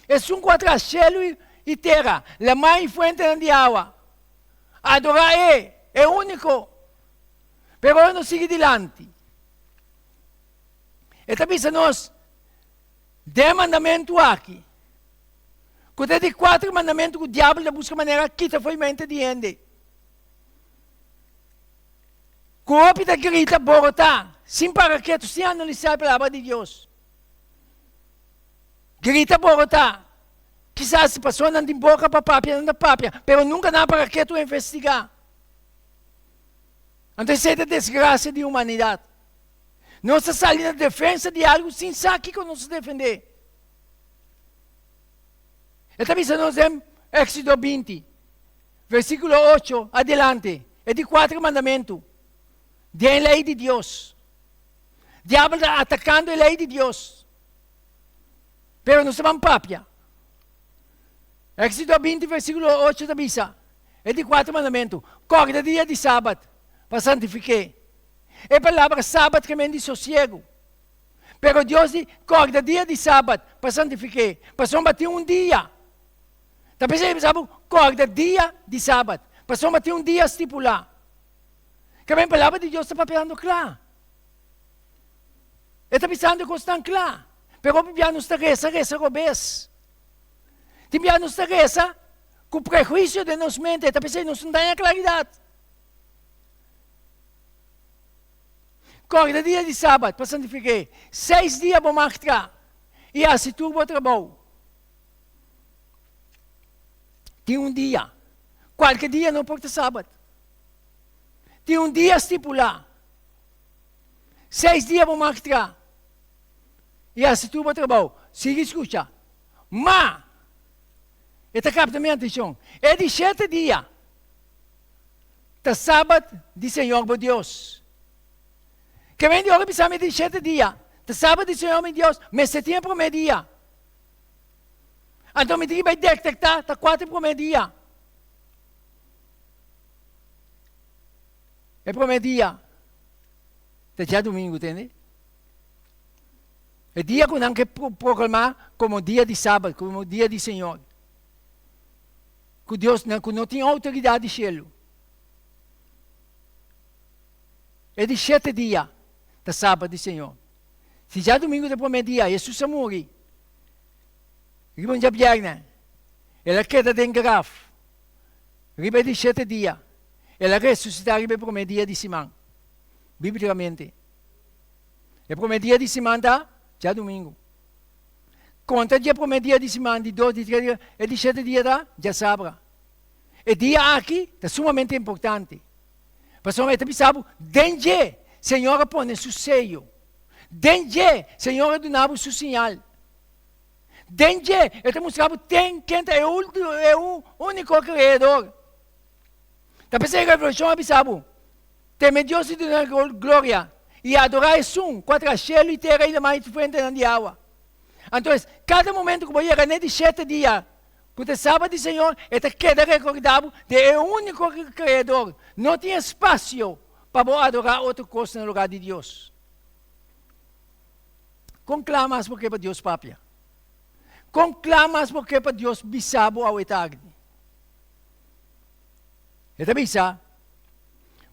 Esun ku a traha shelu i tera, laman i fuentenan di awa. Adorá e, e úniko. Pero ora nos sigui dilanti, e ta bisa nos den e mandamentu aki, Ku ta di kuater mandamentu ku diabel ta buska manera kita fo'i mente di hende. Ku hopi ta grita borotá, sin para ketu, sin analisá e palabra di Dios. Grita borotá. Kisas si pasobra nan tin boka pa papia, nan ta papia, pero nunka nan a para ketu investigá. Anto esei ta desgrasia di humanidat. Nos ta sali na defensa di algu sin sa kiko nos ta defendé. E ta bisa nos den Éxodo 20, versíkulo 8 adelante, e di kuater mandamentu den e lei di Dios. Diabel ta atakando e lei di Dios. Pero nos ta ban papia. Éxodo 20, versíkulo 8 ta bisa, e di kuater mandamentu, Kòrda dia di sabat pa santifik'é. E palabra sabat ke men di sosiegu. Pero Dios di, Kòrda dia di sabat pa santifik'é, pasobra tin un dia. Ta p'esei mi sa bo, Kòrda dia di sabat, pasobra tin un dia stipulá. Kaba e palabra di Dios ta papiando kla. E ta bisando kosnan kla. Pero hopi bia nos ta resa, resa robes. Tin bia nos ta resa ku prehuisio den nos mente, ta p'esei nos no ta haña klaridat. Kòrda dia di sabat pa santifik'é. Seis dia bo mag tra i hasi tur bo trabou. Tin un dia, kualke dia no por ta sabat. Tin un dia stipulá. Seis dia bo mag tra i hasi tur bo trabou. Sigui skucha. Ma, e ta kapta mi atenshon, e di shete dia, Ta sabat di Señor bo Dios. Ke men di ora bisa mi di shete dia, ta sabat di Señor mi Dios, mester tin e promé dia. Anto mi tin ki bai detektá ta kua ta e promé dia. E promé dia ta djadumingu, tende? E dia ku nan ke proklamá komo dia di sabat, komo dia di Señor. Ku Dios nan ku no tin outoridat di shelu. E di shete dia ta sabat di Señor. Si djadumingu ta promé dia, Hesus a muri riba un djabièrnè. El a keda den graf riba e di shete dia. El a resusitá riba e promé dia di siman. Bíblikamente, e promé dia di siman ta djadumingu. Konta dje promé dia di siman, di dos, di tres dia, e di shete dia ta djasabra. E dia aki ta sumamente importante, pasobra e ta bisa bo, den dje Señor a pone su seyo. Den dje, Señor a duna bo su siñal. Den dje, e ta mustra bo ten ken ta e e úniko Kreador. Ta p'esei Revelashon a bisa bo, Teme Dios i dun'El gloria, i adorá Esun ku a traha shelu i tera i laman i fuentenan di awa. Anto, kada momento ku bo yega n'e di shete dia, ku ta e Sabat di Señor, e ta keda rekordá bo di e úniko Kreador. No tin espasio pa bo adorá otro kos na lugá di Dios. Kon kla mas bo ke pa Dios papia? Kon kla mas bo ke pa Dios bisa bo awe tardi? E ta bisa,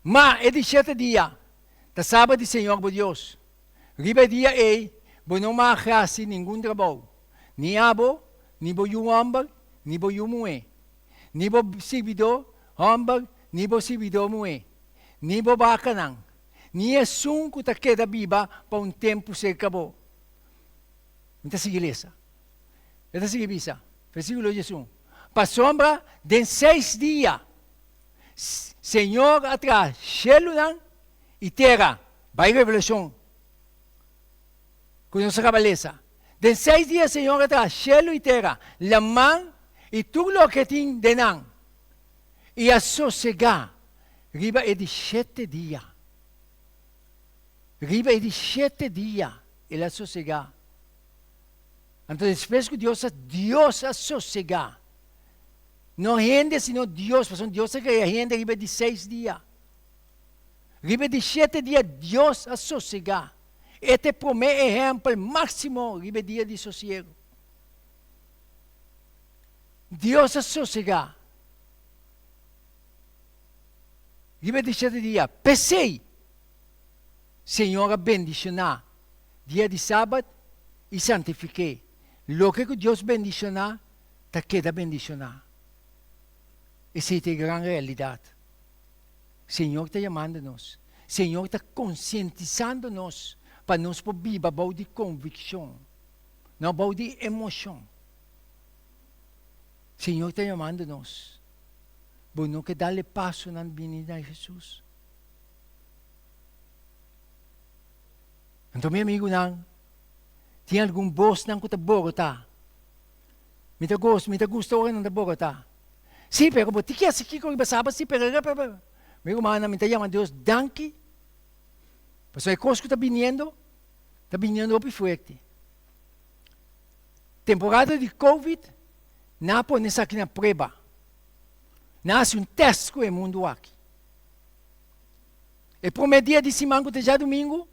Ma e di shete dia ta Sabat di Señor bo Dios. Riba e dia ei bo no mag hasi ningun trabou, ni abo, ni bo yu hòmber, ni bo yu muhé, ni bo sirbidó hòmber, ni bo sirbidó muhé, ni bo bakanan, ni esun ku ta keda biba pa un tempu serka bo. Mi ta sigui lesa. E ta sigui bisa, versíkulo diesun, Pasobra den seis dia Señor a traha shelunan i tera, bai Revelashon ku nos a kaba lesa, den seis dia Señor a traha shelu i tera, laman i tur loke tin den nan, i a sosegá riba e di shete dia. Riba e di shete dia el a sosegá. Anto despues ku Dios a Dios a sosegá, no hende sino Dios, pasobra Dios a krea hende riba e di seis dia. Riba e di shete dia Dios a sosegá. E ta e promé ehèmpel máksimo riba e dia di sosiegu. Dios a sosegá riba e di shete dia. P'esei Señor a bendishoná dia di sabat i santifik'é. Loke ku Dios bendishoná ta keda bendishoná. Esei ta e gran realidat. Señor ta yamando nos. Señor ta konsientisando nos pa nos por biba bou di konvikshon, no bou di emoshon. Señor ta yamando nos. Bo no ke dal e pasonan bini na Hesus? Anto mi amigunan, tin algun bosnan ku ta borotá. Mi ta gosta, mi ta gusta ora nan ta borotá. Sí, pero bo tin ke hasi kiko riba sabat, sí, pero pero. Mi rumannan, mi ta yama Dios danki, pasobra e kos ku ta biniendo, ta biniendo hopi fuerte. Temporada di Covid, nan a pone esaki na prueba. Nan a hasi un tèst ku e mundu aki. E promé dia di siman ku ta djadumingu,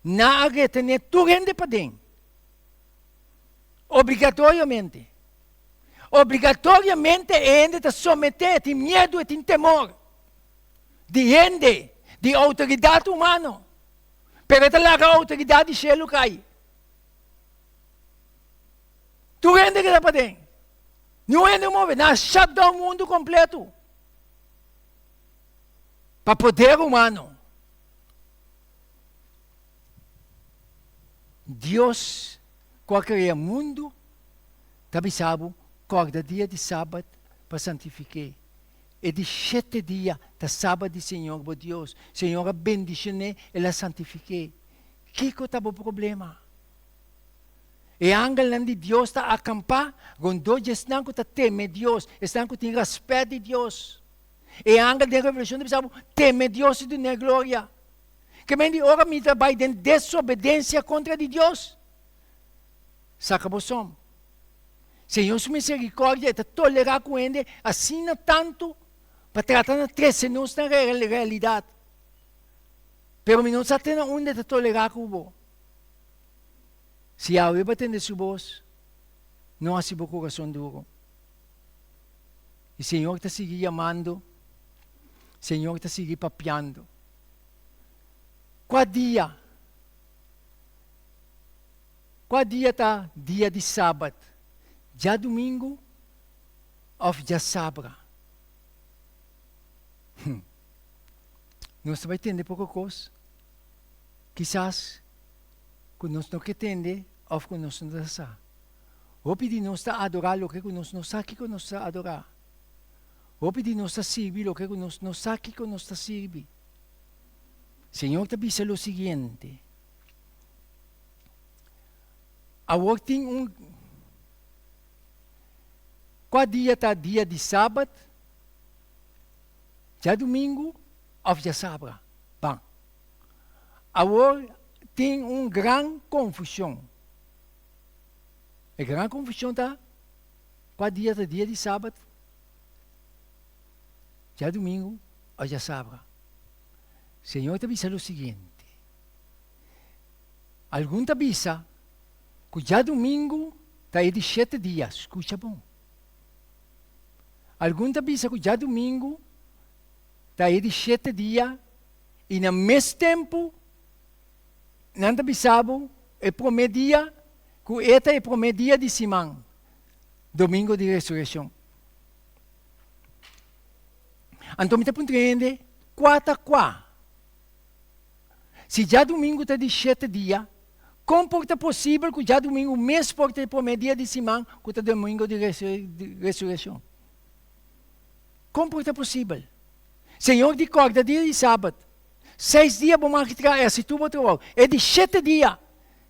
nan a retené tur hende paden. Obligatoriamente. Obligatoriamente e hende ta someté, e tin miedu, e tin temor di hende, di outoridat humano. Pero e ta laga outoridat di shelu kai. Tur hende keda paden. Niun hende move. Nan a shut down mundu kompleto. Pa poder humano. Dios ku a krea mundu ta bisa bo kòrda dia di sabat pa santifik'é. E di shete dia ta sabat di Señor bo Dios. Señor a bendishon'é, el a santifik'é. Kiko ta bo problema? E angelnan di Dios ta akampá rondó di esnan ku ta teme Dios, esnan ku tin rèspèt di Dios. E angel den Revelashon ta bisa bo, Teme Dios i dun'é gloria. Ke men di ora mi ta bai den desobedensia kontra di Dios? Saka bo som. Señor su miserikòrdia e ta tolerá ku hende asina tantu pa trata na trese nos na realidat. Pero mi no sa te na unda e ta tolerá ku bo. Si awe bo a tende su bos, no hasi bo kurason duru. I Señor ta sigui yamando, Señor ta sigui papiando. Kua dia? Kua dia ta dia di Sabat? Djadumingu òf djasabra? Hm. Nos ta bai tende poko kos, kisas ku nos no ke tende òf ku nos no ta sa. Hopi di nos ta adorá loke ku nos no sa kiko nos ta adorá. Hopi di nos ta sirbi loke ku nos no sa kiko nos ta sirbi. Señor ta bisa lo siguiente. Awor tin un Kua dia ta dia di sabat? Djadumingu òf djasabra? Ban. Awor tin un gran konfushon. E gran konfushon ta kua dia ta dia di sabat? Djadumingu òf djasabra? Señor ta bisa lo siguiente, Algun ta bisa ku djadumingu ta e di shete dia, skucha bon. Algun ta bisa ku djadumingu ta e di shete dia i na mes tempu nan ta bisa bo e promé dia ku e ta e promé dia di siman, domingo di resurekshon. Anto mi ta puntra hende, kua ta kua? Si djadumingu ta di shete dia, kon por ta posibel ku djadumingu mes por ta e promé dia di siman ku ta domingo di resurekshon? Kon por ta posibel? Señor di kòrda dia di sabat. Seis dia bo mag traha i hasi tur bo trabou. E di shete dia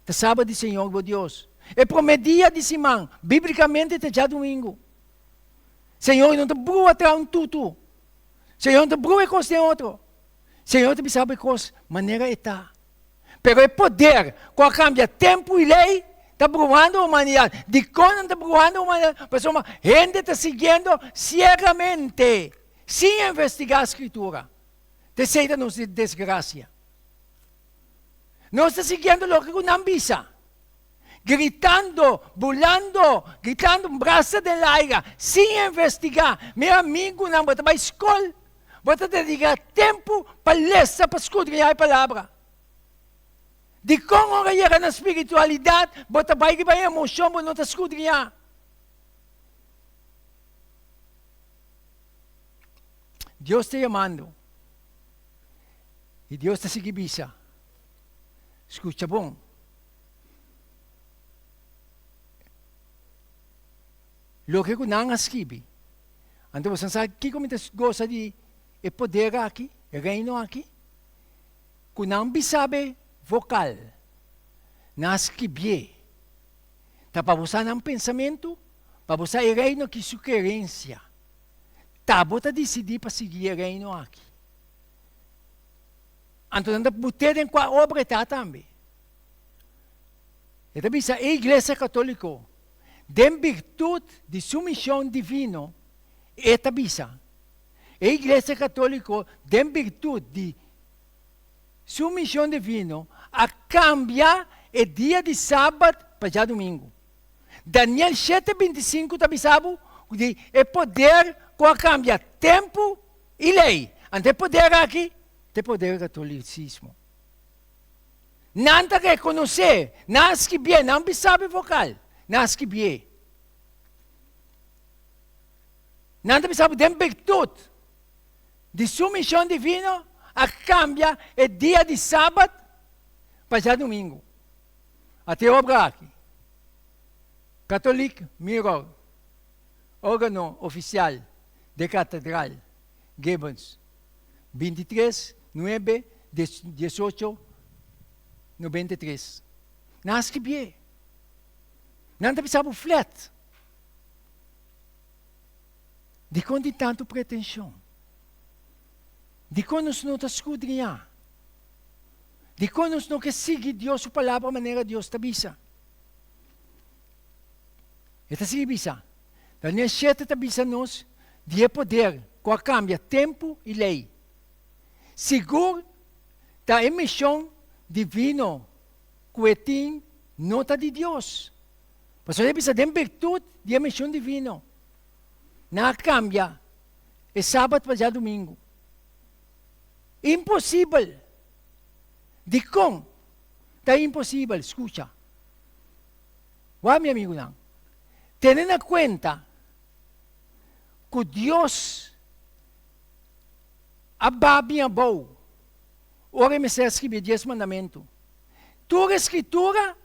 ta sabat di Señor bo Dios. E promé dia di siman, bíblikamente ta djadumingu. Señor no ta brua traha un tutu. Señor no ta brua e kos den otro. Señor ta bisa bo e kos manera e ta. Pero e poder ku a kambia tempu i lei ta bruhando humanidat. Dikon nan ta bruhando humanidat? Pasobra hende ta siguiendo siegamente, sin investigá Skritura. Ta esei ta nos desgrasia. Nos ta siguiendo loke ku nan bisa, gritando, bulando, gritando brasa den laira, sin investigá. Mi amigunan, bo ta bai skol. Bo ta dediká tempu pa lesa, pa skudriñá e Palabra? Dikon ora yega na spiritualidat bo ta bai riba e emoshon, bo no ta skudriñá? Dios ta yamando i Dios ta sigui bisa, Skucha bon. Loke ku nan a skibi. Anto boso sa kiko mi ta gosa di e poder aki, e reino aki? Ku nan bisa be vokal, nan a skibié. Ta pa bo sa nan pensamentu, pa bo sa e reino aki su kerensia. Ta bo ta disidí pa sigui e reino aki. Anto nan ta but'é den kua obra e ta tambe. E ta bisa e Iglesia Katoliko, Den birtud di su mision divino, e ta bisa, E Iglesia Catolico den birtud di su mision divino a cambia e dia di Sabat pa djadumingu. Daniel shete 25 ta bisa bo di e poder cu a cambia tempo y ley. Anto e poder aki ta e poder catolicismo. Nan ta rekonosé, nan a skibié, nan bisa bo vokal, nan a skibié. Nan ta bisa bo den birtut di su mishon divino a kambia e dia di sabat pa djadumingu. Ata e obra aki, Catholic Mirror, organo ofisial de katedral Gibbons. 23, 9, 18, 93. Nan a skibié. Nan ta bisa bo flet. Dikon tin tantu pretenshon? Dikon nos no ta skudriñá? Dikon nos no ke sigui Dios su palabra manera Dios ta bisa? E ta sigui bisa. Daniel shete ta bisa nos di e poder ku a kambia tempu i lei. Sigur ta e mishon divino ku e tin no ta di Dios. Pasobra e bisa den birtut di e mishon divino nan a kambia e sabat pa djadumingu. Imposibel! Dikon ta imposibel? Skucha. Wak mi amigunan, tene na kuenta ku Dios a baha bin abou ora e mester a skribi e Dies Mandamentu. Tur e Skritura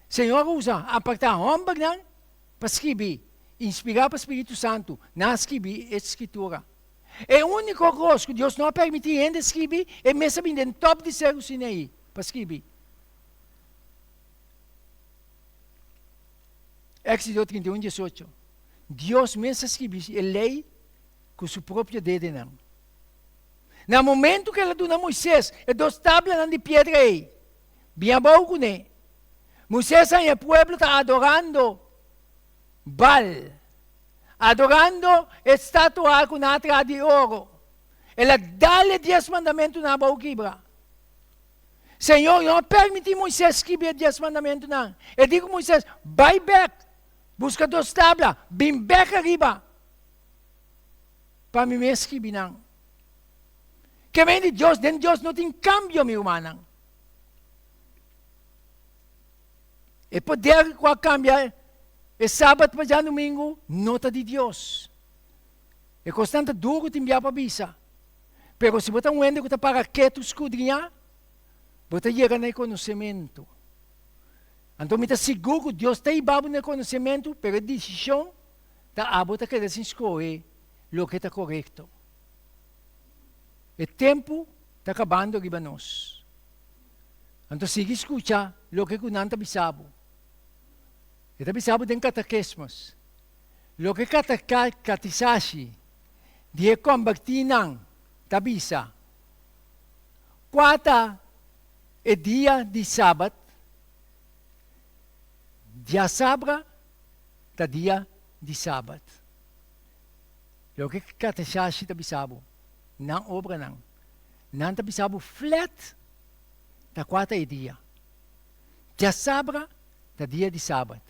Señor a usa apartá hòmbernan pa skribi, inspirá pa Spiritu Santu, nan a skribi e Skritura. E úniko kos ku Dios no a permití hende skribi, e mes a bin den tòp di Seru Sinaí pa skribi. Éxodo 31, 18. Dios mes a skibi e lei ku su propio dedenan. Na momentu ku el a duna Moisés e dos tablanan di piedra ei, bin abou kuné, Moisés haña e pueblo ta adorando Baal, adorando e statua ku nan a traha di oro. El a dal e Dies Mandamentunan abou kibra. Señor no a permití Moisés skibi e Dies Mandamentunan. E di ku Moisés, Bai bèk, buska dos tabla, bin bèk ariba pa mi mes skibi nan. Ke men di Dios, den Dios no tin kambio, mi rumannan. E poder ku a kambia e sabat pa djadumingu no ta di Dios. E kosnan ta duru tin bia pa bisa. Pero si bo ta un hende ku ta para ketu skudriñá, bo ta yega na e konosementu. Anto mi ta sigur ku Dios ta hiba bo na e konosementu, pero e desishon ta abo ta keda sin skohe loke ta korekto. E tempu ta kabando riba nos. Anto sigui skucha loke ku nan ta bisa bo. E ta bisa bo den katakesmos. Loke katisashi di e kombertínan ta bisa, Kua ta e dia di Sabat? Diasabra ta dia di Sabat. Loke katisashi ta bisa bo, nan obranan, nan ta bisa bo flat ta kua ta e dia. Diasabra ta dia di Sabat.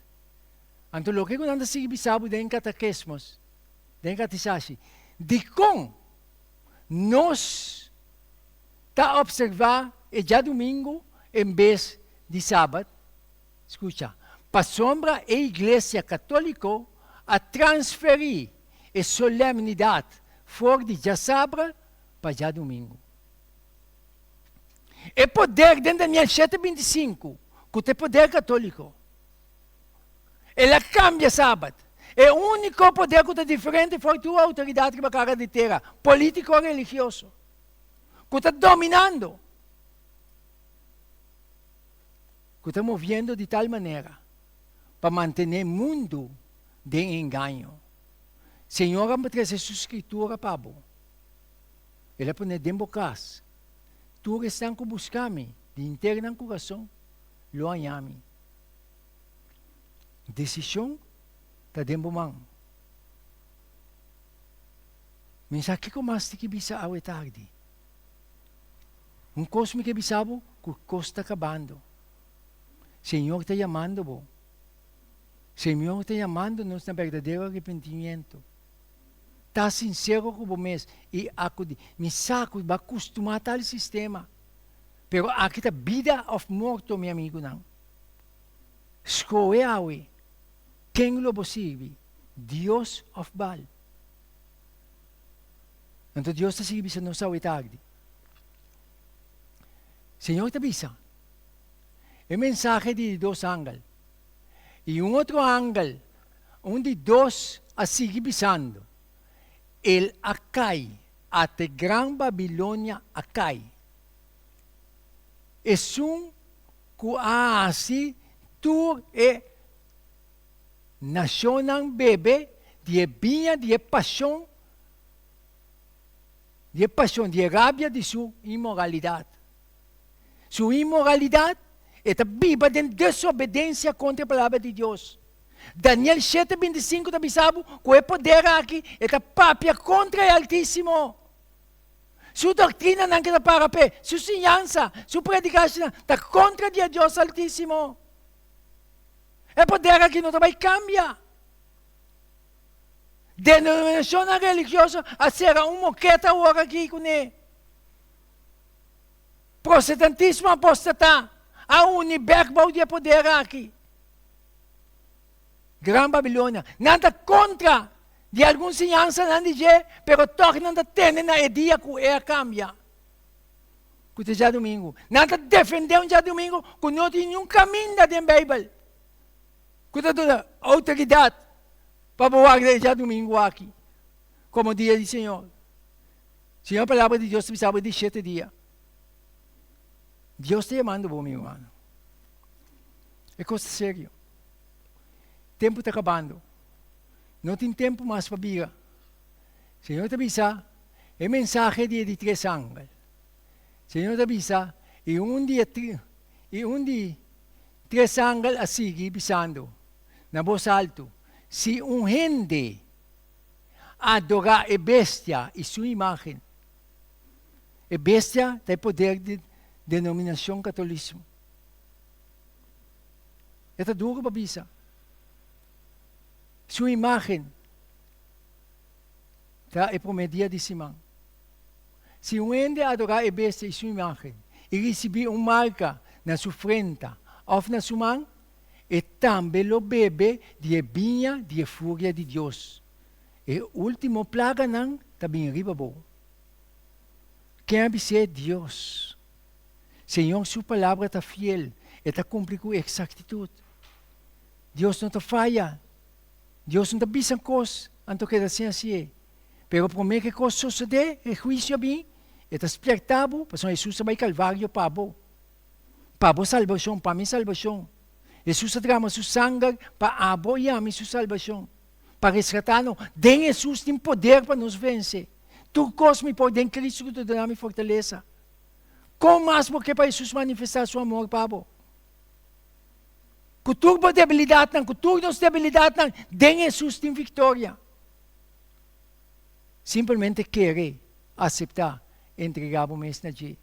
Anto loke ku nan ta sigui bisa bo den katakesmos, den katisashi, dikon nos ta opservá e djadumingu en bes di sabat? Skucha, pasobra e Iglesia Katóliko a transferí e solemnidat for di djasabra pa djadumingu. E poder den Daniel shete 25, ku ta e poder katóliko, El a kambia Sabat. E úniko poder ku ta diferente for tur outoridat riba kara di tera, polítiko o religioso, ku ta dominando, ku ta moviendo di tal manera pa mantené mundu den engaño. Señor a trese su Skritura pa bo. El a pone den bo kas. Tur esnan ku buska mi di henter nan kurason lo haña mi. Desishon ta den bo man. Mi sa kiko mas tin ki bisa awe tardi. Un kos mi ke bisa bo, ku kos ta kabando. Señor ta yamando bo. Señor ta yamando nos na berdadero arepentimiento. Ta sinsero ku bo mes i akudi. Mi sa ku bo a kustumá tal sistema, pero aki ta bida òf morto, mi amigunan. Skohe awe, ken lo bo sirbi, Dios òf Baal? Anto Dios ta sigui bisa nos awe tardi. Señor ta bisa, E mensahe di di dos angel. I un otro angel, un di dos a sigui bisando, El a kai, ate gran Babilonia a kai. Esun ku a hasi tur e nashonnan bebe di e biña di e pashon, di e pashon, di e rabia di su inmoralidat. Su inmoralidat, e ta biba den desobedensia kontra e palabra di Dios. Daniel shete 25 ta bisa bo ku e poder aki e ta papia kontra e Altísimo. Su doktrinanan ke ta para p'e, su siñansa, su predikashinan ta kontra di e Dios Altísimo. E poder aki no ta bai kambia. Denominashonnan religioso a sera un moketa awor aki kuné. Prosetantismo apostatá a uni bèk bou di e poder aki. Gran Babilonia. Nan ta kontra di algun siñansanan di dje, pero tòg nan ta tene na e dia ku e a kambia, ku ta djadumingu. Nan ta defendé un djadumingu ku no tin niun kaminda den Beibel ku ta duna outoridat pa bo warda e djadumingu aki komo dia di Señor. Señor Palabra di Dios ta bisa bo di shete dia. Dios ta yamando bo, mi hermano. E kos ta serio. Tempu ta kabando. No tin tempu mas pa bira. Señor ta bisa e mensahe di e di tres angel. Señor ta bisa, I un di e i un di tres angel a sigui bisando na bos altu, Si un hende adorá e bestia i su imágen, e bestia ta e poder di denominashon katolismo. E ta duru pa bisa. Su imágen ta e promé dia di siman. Si un hende adorá e bestia i su imágen i risibí un marka na su frenta òf na su man, e tambe lo bebe di e biña di e furia di Dios. E último plaganan ta bin riba bo. Ken a bis'é? Dios. Señor su palabra ta fiel, e ta kumpli ku eksaktitut. Dios no ta faya. Dios no ta bisa kos anto keda sin hasié. Pero promé ku e kos sosodé, e huisio a bin, e ta spiertá bo, pasobra Hesus a bai Kalvario pa bo, pa bo salbashon, pa mi salbashon. Hesus a drama su sanger pa abo i ami su salbashon, pa reskatá nos. Den Hesus tin poder pa nos vense. Tur kos mi por den Kristu ku ta duna mi fortalesa. Kon mas bo ke pa Hesus manifestá su amor pa bo? Ku tur bo debilidatnan, ku tur nos debilidatnan, den Hesus tin viktoria. Simpelmente kere, aseptá, entregá bo mes na dje.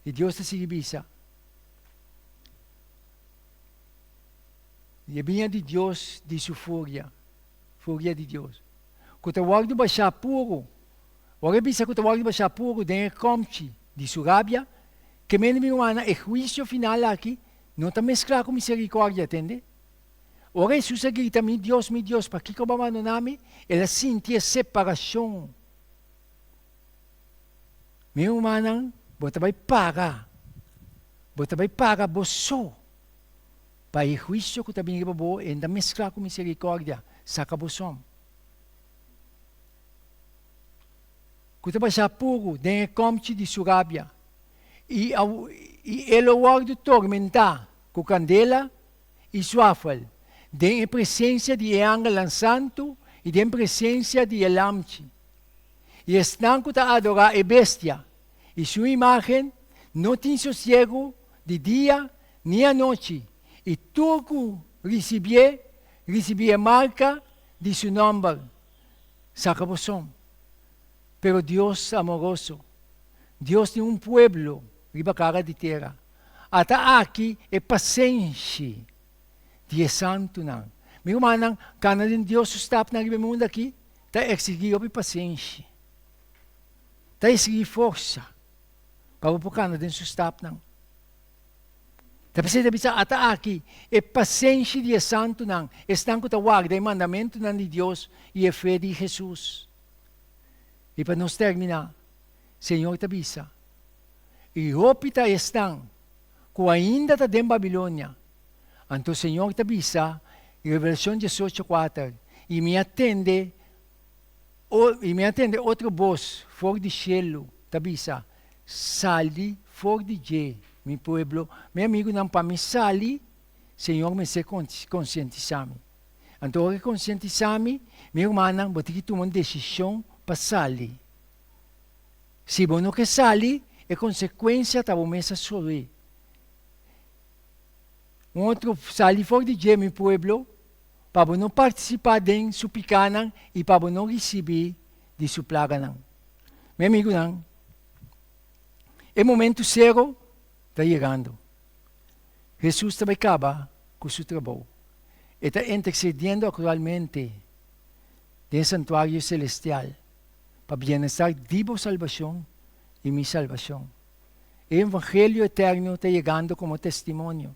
I Dios ta sigui bisa, I e biña di Dios di su furia, furia di Dios, ku ta wòrdu bashá puru, ora e bisa ku ta wòrdu bashá puru den e kòmchi di su rabia, ke mende mi rumannan, e huisio final aki no ta mesklá ku miserikòrdia, tende? Ora Hesus a grita, Mi Dios, mi Dios, pakiko bo a bandoná mi? El a sinti e separashon. Mi rumannan, bo ta bai paga, bo ta bai paga bo so pa e huisio ku ta bini riba bo, e no ta mesklá ku miserikòrdia, saka bo som. Ku ta basá puru den e kòmchi di su rabia, i i e lo wòrdu tormentá ku kandela i suafel, den e presensia di e angelnan santu i den presensia di e Lamchi. I esnan ku ta adorá e bestia i su imágen no tin sosiegu di dia ni anochi, i tur ku risibié, risibí e marka di su nòmber. Saka bo son. Pero Dios amoroso. Dios tin un pueblo riba kara di tera. Ata aki e pasenshi di e santunan. Mi rumannan, kana den Dios su stapnan riba e mundu aki ta eksigí hopi pasenshi. Ta eksigí forsa pa bo por kana den su stapnan. Ta p'esei ta bisa, Ata aki e pasenshi di e santunan, esnan ku ta warda e mandamentunan di Dios i e fe di Hesus. I pa nos terminá, Señor ta bisa, I hopi ta esnan ku ainda ta den Babilonia. Anto Señor ta bisa, Revelashon diesocho kuater, I mi a tende, i mi a tende otro bos for di shelu ta bisa, Sali for di dje, mi pueblo. Mi amigunan, pa mi sali, Señor mester konsientisá mi. Anto ora e konsientisá mi, mi rumannan, bo tin ki tuma un desishon pa sali. Si bo no ke sali, e konsekuensia ta bo mes a sufri. Un otro, sali for di dje, mi pueblo, pa bo no partisipá den su pikánan i pa bo no risibí di su plaganan. Mi amigunan, e momentu sero ta yegando. Hesus ta bai kaba ku su trabou. E ta intersediendo aktualmente den e santuario selestial pa bienestar di bo salbashon i mi salbashon. E evangelio eterno ta yegando komo testimonio.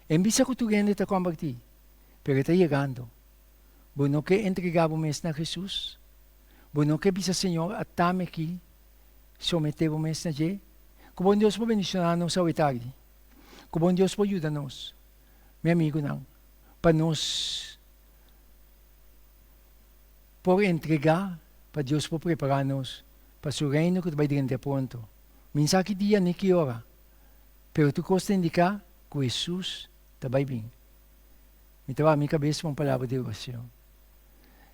E n bisa ku tur hende ta kombertí, pero e ta yegando. Bo no ke entregá bo mes na Hesus? Bo no ke bisa Señor atami aki, someté bo mes na dje? Ku bon Dios por bendishoná nos awe tardi. Ku bon Dios por yuda nos, mi amigunan, pa nos por entregá pa Dios por prepará nos pa su Reino ku ta bai drenta pronto. Mi n sa ki dia ni ki ora, pero tur kos ta indiká ku Hesus ta bai bin. Mi ta baha mi kabes pa un palabra di orashon.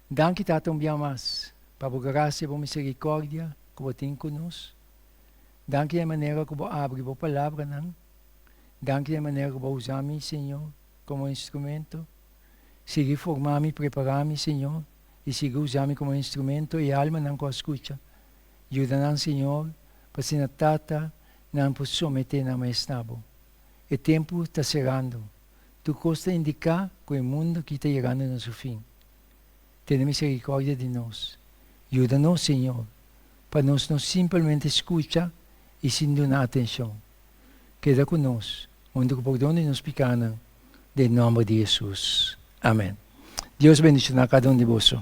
Danki Tata un bia mas pa bo grasia i bo miserikòrdia ku bo tin ku nos. Danki na e manera ku bo abri bo palabranan. Danki na e manera ku bo usa mi, Señor, komo instrumento. Sigui forma mi, prepara mi, Señor, i sigui usa mi komo instrumento i almanan ku a skucha. Yuda nan, Señor, pa asina Tata nan por someté nan mes na bo. E tempu ta serando. Tur kos ta indiká ku e mundu aki ta yegando na su fin. Tene miserikòrdia di nos. Yuda nos, Señor, pa nos no simpelmente skucha i sin duna atenshon. Keda ku nos, huntu ku pordon di nos pikánan, den nòmber di Hesus. Amèn. Dios bendishoná kada un di boso.